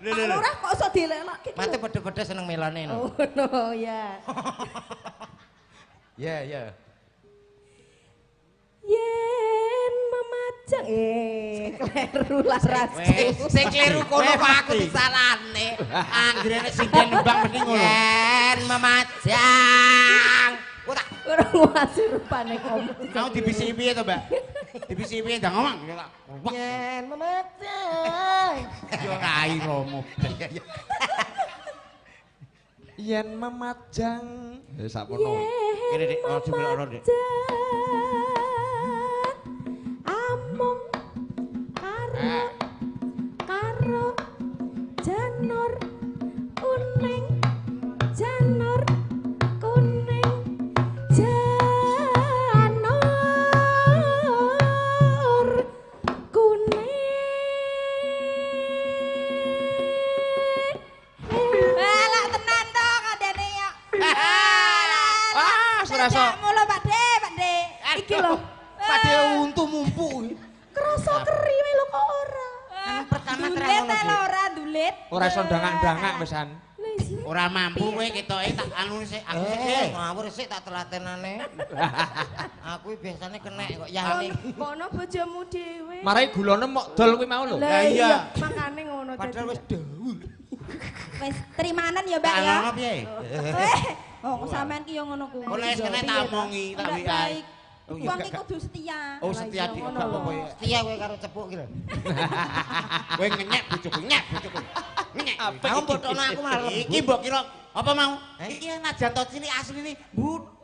Pak Lurah kok iso dilelokke? Mate padha-padha seneng melone no. Oh no ya. Ya ya. Yen memajang kleru laras. Sing kleru kono kok aku disalahne. Anggrene sing nembang mesti ngono. Yen memajang. Ku tak ora nguasi rupane kono. Mau dibisiki piye to, Mbak? Dibisiki piye ndang ngomong. Yen memajang. Yo rai romo. Yen memajang. Ya sakmono. Kene Dik, aja melok Dik. Amung karo janur kuning janur kuning janur kuning. Alah tenan to kandhane ya. Ah, serasa. Mulo Pak De, Pak De. Iki lho. Pak De untu mumpu. Krasa keri wae lho kok ora. Anu pertama ndulit lho ora ndulit. Ora iso ndangak-ndangak wisan. Ora mampu kowe ketoke tak anu sik aku sik. Ngawur sik tak telatenane. Aku biasane kenek kok yane. Kono bojomu dhewe. Marai gulane mok dol kuwi mau lho. Lah iya, makane ngono padahal wis dawuh. Wis terimanan ya, Mbak ya. Ana piye? Oh, sampean ki yo ngono kuwi. Kok nek kene tak omongi tak WA. Wong ki kudu setia. Oh setia dik gak apa-apa ya. Setia kowe karo cepuk ki lho. Kowe ngenyek bojoku, nyek bojoku. Ngenyek. Aku mbotokno aku malah. Iki mbok kira apa mau? Iki najan to cilik asline but.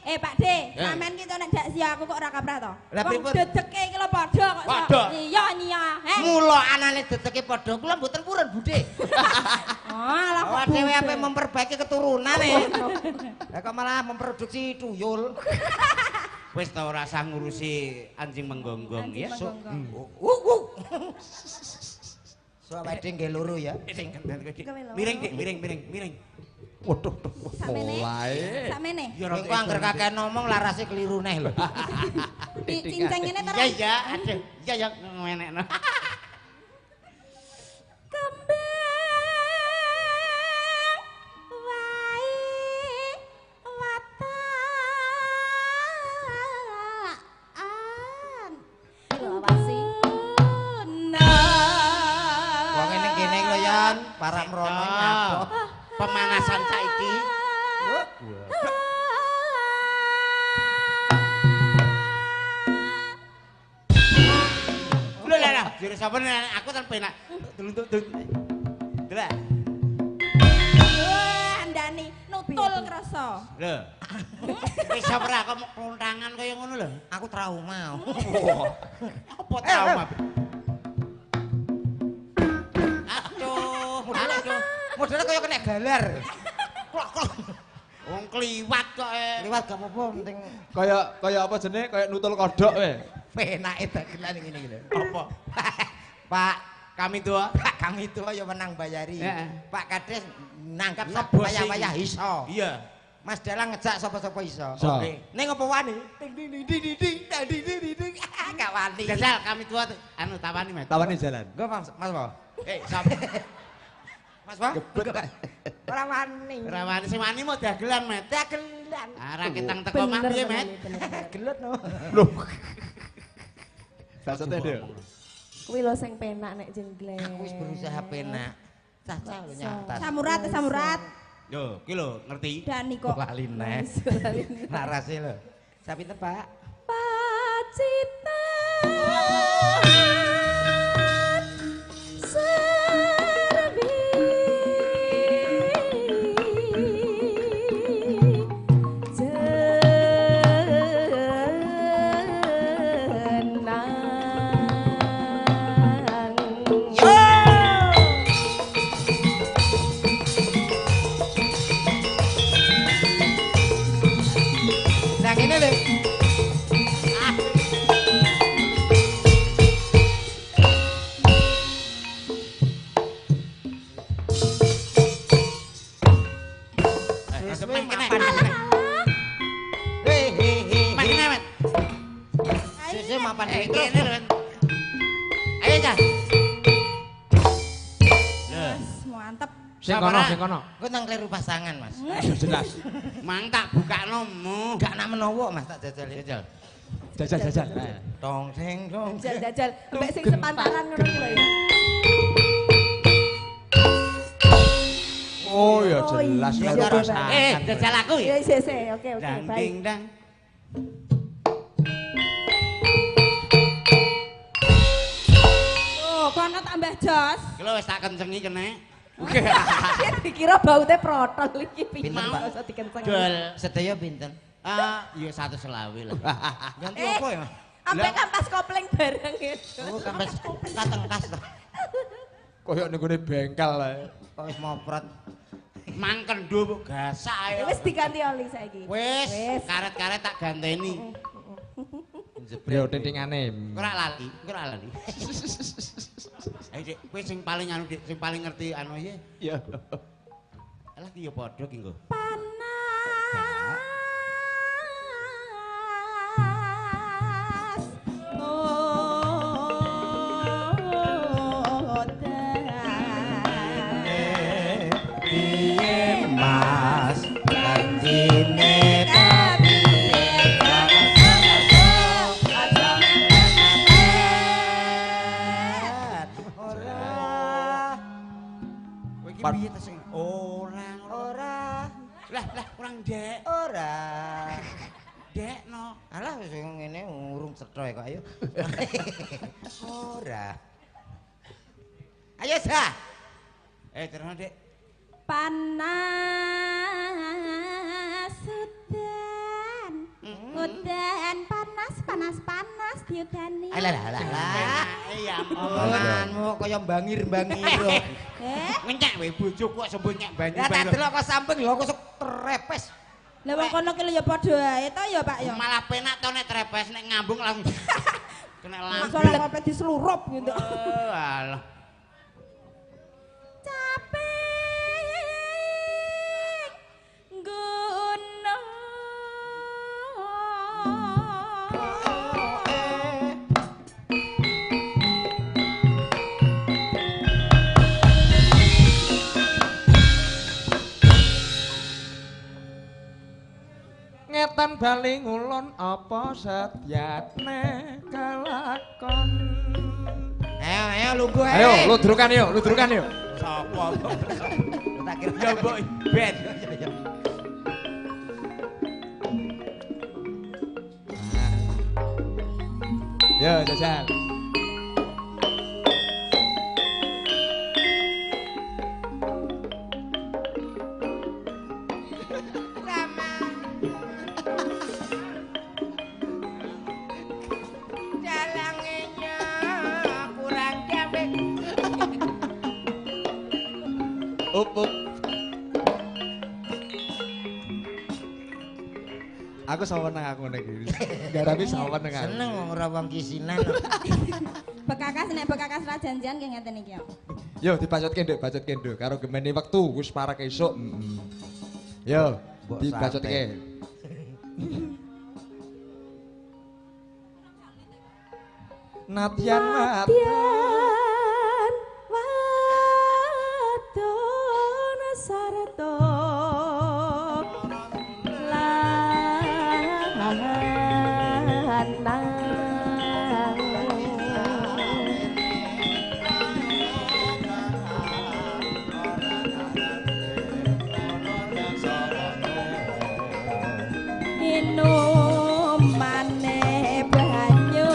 Pak De, sampean ki to nek dak sia aku kok ora kaprah to. Wong dedeke iki lho padha kok. Iya iya. Mula anane dedeke padha kula mboten purun Bude. Oh, alah kok dhewe ape memperbaiki keturunane. Lah kok malah memproduksi tuyul. Wis ta ora usah ngurusi anjing menggonggong ya. So awake dhewe nggih loro ya. Miring Dik, miring miring miring. Waduh, mulai. Sakmene. Engko angger kakek ngomong larase keliru neh lho. Cincang ngene ta. Iya iya, aduh. Iya ya ngenekno. Kembang wae watakan. Lho awasi. Wong ngene kene iki lho Yan, parak mrono nyapo. Pemanasan saiki. Jure sapa nek aku kan penak. Deluntuk delak. Wah, andani nutul krasa. Lho. Wis ora kok klontangan kaya ngono lho. Aku trauma. Apa trauma? Aduh, aduh. Modele kaya kena galar. Klok-klok. Wong kliwat kok e. Kliwat gak apa-apa penting kaya kaya apa jenenge kaya nutul kodhok kowe. Penake dagelan ngene iki lho. Apa? Pak kami tua, Pak kami tua ya menang bayari. Pak Kades nangkap wayah-wayah iso. Iya. Mas Dalang ngejak sapa-sapa iso. Oke. Ning apa wani? Ding ding ding ding ding ding ding ding. Gak wani. Jajal kami tua anu tawani Mas. Tawani jalan. Nggo Mas, Mas apa? Eh, sapa? Mas apa? Ora wani. Ora wani sing wani mau dagelan, Met. Dagelan. Ah, ra ketang teko mah piye, Met? Gelut no. Loh. Basate Dek. Kuwi lho sing penak nek jengglek. Aku wis berusaha penak. Cacah lho nyata. Samurat, samurat. Yo, ki lho ngerti. Dani kok. Lali neh. Narase lho. Sapinten, Pak? Pacitan. Serbi. Jenang. Nah kene lho. Suwe-suwe mapan. Kene, Met. Suwe-suwe mapan. Kene lho, Met. Ayo, Cah. Lho, Mantep. Sing kono, sing kono. Engko nang kleru pasangan, Mas. Ya jelas. Mang tak bukakno mu. Gak nak menowo, Mas, tak jajal. Jajal. Jajal, jajal. Tong teng tong. Jajal, mbek sing sepantaran ngono ki lho ya. Oh ya jelas iya, kleru iya. pasangan. Eh, jajal aku Ya ya. isih isih, oke oke, Dang baik. ding dang. Oh, kono tambah jos. Ki lho wis tak kencengi kene. Ya dikira baute protol iki piye Pinten, Pak? kok iso dikencengi. Dol. Sedaya pinten? Ah, ya 120 lah. Ganti Eh. apa ya, Mas? Ambek kampas kopling bareng itu. Oh, kampas katengkas to. Koyok ning gone bengkel ae. Kok wis moprot. Mang kendo mbok gasak ae. Ya wis diganti oli saiki. Wis, karet-karet tak ganteni. Yo tintingane. Ora lali, ora lali. Ayo Dik, kowe sing paling anu Dik, sing paling ngerti anu iki. Ya. Alah ki ya padha ki nggo. Panas udan. Piye Mas janjine ora. Kowe iki piye ta sing ora Ora. Lah lah kurang dek. Ora. Dek no. Alah wis ngene urung cetha kok ayo. Ora. Ayo Sa. Eh terus Dik. Panas udan. Udan panas panas panas diudani. Alah alah alah. Iya ampun. Omonganmu kaya bangir-bangir. Eh, Ngenyek wae bojoku kok sembuh nyek banyu Lah tak banyu. delok kok samping lho kok trepes. lah wong kono ki lho ya padha ae to ya Pak ya. Malah penak to nek trepes nek ngambung langsung kena Masa lambung. lah sampe dislurup gitu. Oh, alah. Capek gunung. Ngetan bali ngulon apa setyatne kelakon. Ayo ayo lungguh ae. Ayo ludrukan yuk, ludrukan yuk. Sopo? Tak kira Ya mbok ben. Yo jajal. Up up. Aku saweneng aku ngene iki. Garapi saweneng aku. Seneng wong ora wong kisinan. Bekakas nek bekakas ra janjian nggih ngeten iki yo. Yo dibacotke nduk, bacotke nduk karo gemene wektu wis parek esuk. Yo dibacotke. Nadyan wadon sarta lanang inumane banyu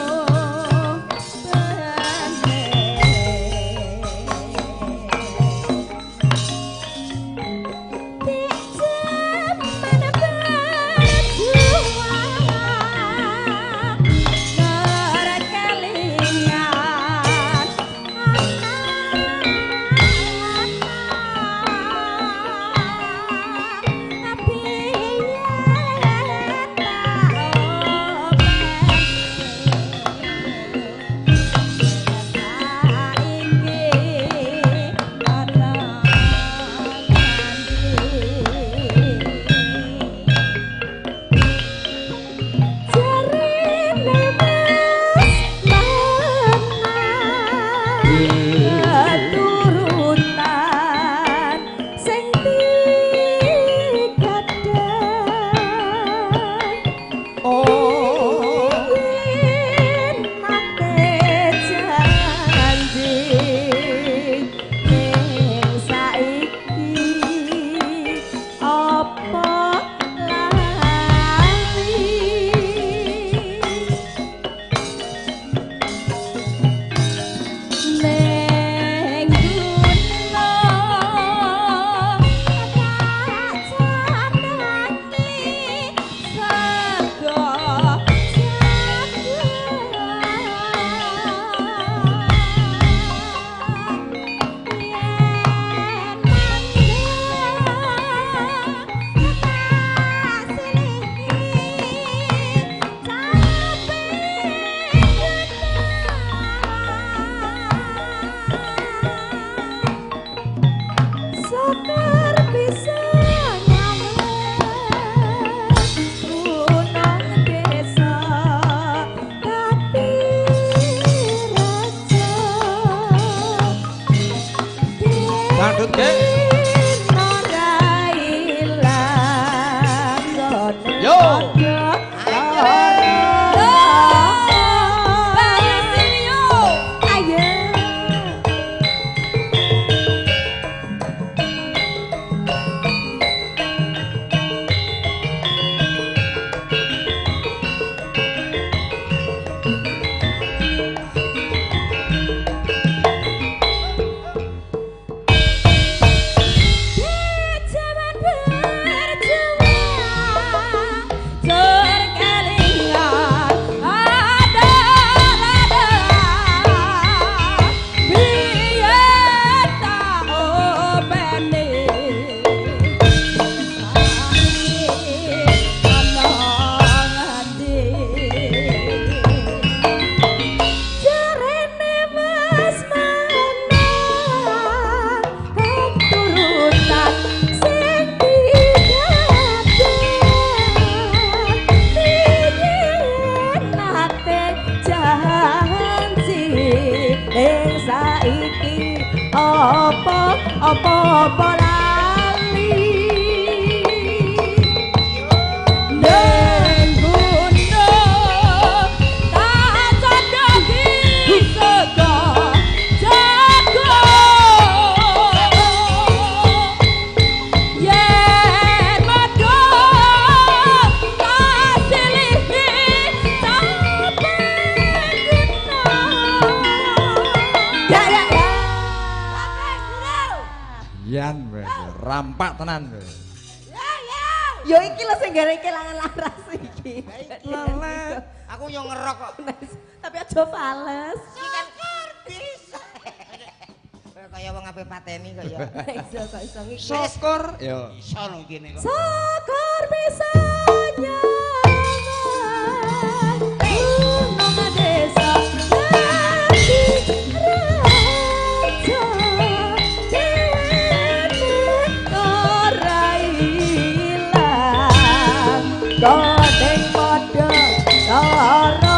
keturutan sing digadang Oh yen nate janji ning saiki apa lali neng gunung tak candangi sego jagung yen mangga tak silihi capek Syukur bisa nyawang gunung desa Katiraja. Dangdut, Gek. Ora ilang gone Yo. padha loro. Bayu Sinyo. Ayo. Jaman berjuang jor kelingan ada lada biyen tak openi ana ngendi jarene wis menang keturutan sing digadang piye nate janji ning saiki apa apa apa lali Neng gunung tak candhangi sego jagung yen madhep tak silihi capek gunung. Ya ya ya. Yan weh, rampak tenan weh. Yo iki lho sing gawe kelangan laras iki. Aku yo ngerok kok. Tapi aja fales. Iki kan kardis. Kaya Kaya wong ape pateni kok ya. Iso kok iso ngiki. Syukur. Yo. Iso lho kene kok. Syukur bisa nyaman. Gunung desa dadi raja. Dhewe ora ilang. Godheng padha cara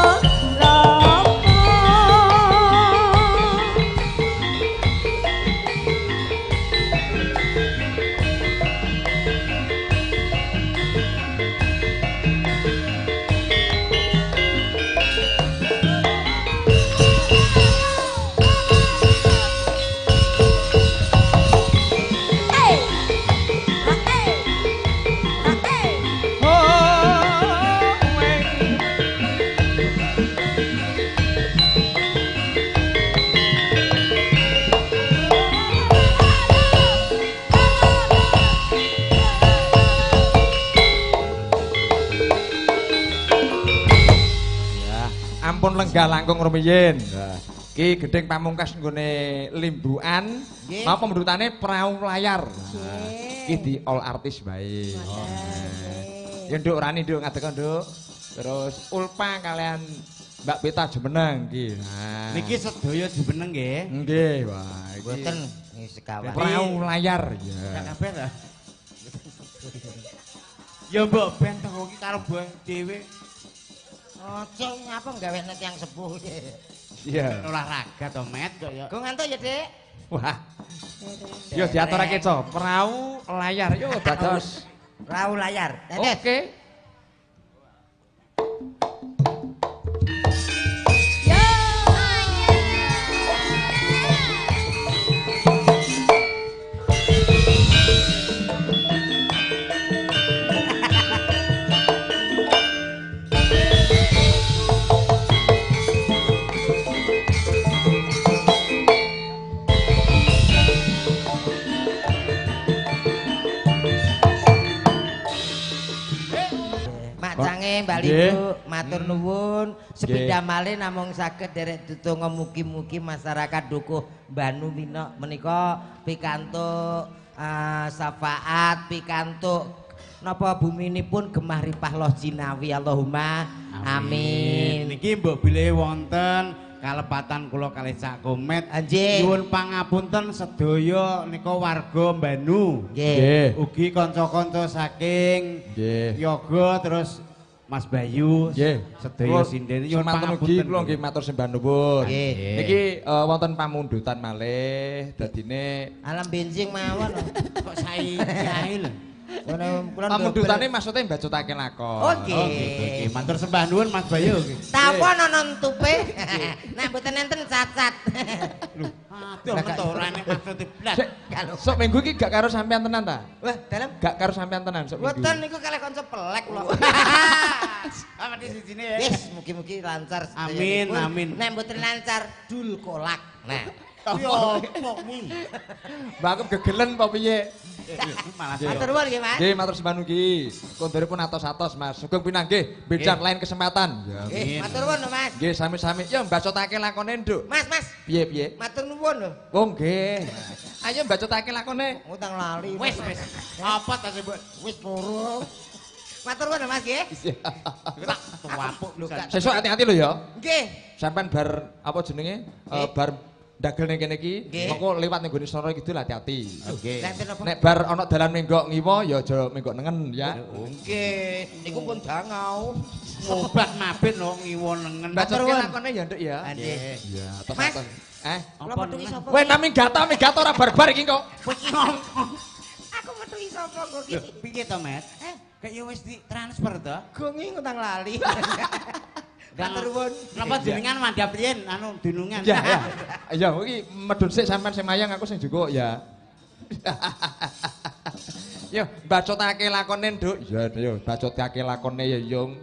Ampun lenggah langkung rumiyin. Ki gedhing pamungkas nggone limbukan, mau pemundhutane prau layar. Ki di all artis wae. Ya nduk Rani nduk ngadeg nduk. Terus Ulpa kalian Mbak Pita jumeneng ki. Nah. Niki sedaya jumeneng nggih. Nggih, wah iki. Mboten sekawan. Prau layar ya. Kabeh ta. Ya mbok ben to iki karo dhewe. Ojo ngapa gawene tiyang sepuh. Iya. Olahraga to, Met kok ya. Go ngantuk ya, Dik. Wah. Yo diaturake co, prau layar yo dados. Prau layar. Oke. Mbak Libu, matur nuwun. Sepindah malih namung saged derek ditunggu mugi-mugi masyarakat Dukuh Banu Winok menika pikantuk syafaat, pikantuk napa buminipun gemah ripah loh jinawi. Allahumma amin. Niki mbok bilih wonten kalepatan kula kalih Cak Komet. Nyuwun pangapunten sedaya nika warga Banu. Nggih. Ugi kanca-kanca saking yoga terus Mas Bayu sedaya sinden nyuwun pangapunten. Kula nggih matur sembah nuwun. Niki wonten pamundutan malih dadine alam benjing mawon. Kok saiki ae lho. Pamundutane maksudnya mbacutake lakon. Oke. Oke, matur sembah nuwun Mas Bayu. Tawon ana entupe. Nek mboten enten cacat. Lho, aduh metu ora nek maksude blas. Sok minggu iki gak karo sampean tenan ta? Wah, dalem gak karo sampean tenan sok minggu. Mboten niku kalih kanca pelek kula. Apa di sini ya? Wis, mugi-mugi lancar. Amin, amin. Nek mboten lancar dul kolak. Nah. Yo, kok kuwi. Mbak aku gegelen apa piye? Matur nuwun nggih, Mas. Nggih, matur sembah nuwun nggih. Kondoripun atos-atos, Mas. Sugeng pinanggih benjang lain kesempatan. Nggih, matur nuwun lho, Mas. Nggih, sami-sami. Yo mbacotake lakone, Nduk. Mas, Mas. Piye, piye? Matur nuwun lho. Oh, nggih. Ayo mbacotake lakone. Ngutang lali. Wis, wis. Apa ta sih, Mbok? Wis turu. Matur nuwun lho, Mas nggih. Tak tuwapuk lho. Sesuk hati-hati lho ya. Nggih. Sampean bar apa jenenge? Bar dagel ning kene iki, mengko liwat ning gone Soro Kidul hati-hati. Oke. Nek bar ana dalan menggok ngiwa ya aja menggok nengen ya. Oke, niku pun dangau. Obat mabit lho ngiwa nengen. Bacotke lakone ya, Nduk ya. Nggih. Iya, atos-atos. Eh, kula metuki sapa? Kowe nami gato ora barbar iki kok. Aku metuki sapa kok iki? Piye to, Met? Kayak ya wis ditransfer to? Gongi ngutang lali. Matur nuwun. Napa jenengan mandhap riyen anu dunungan? Iya, iya. Ya iki medhun sik sampean sing mayang aku sing jukuk ya. Yo bacotake lakone, Nduk. Ya, yo bacotake lakone ya, Yung.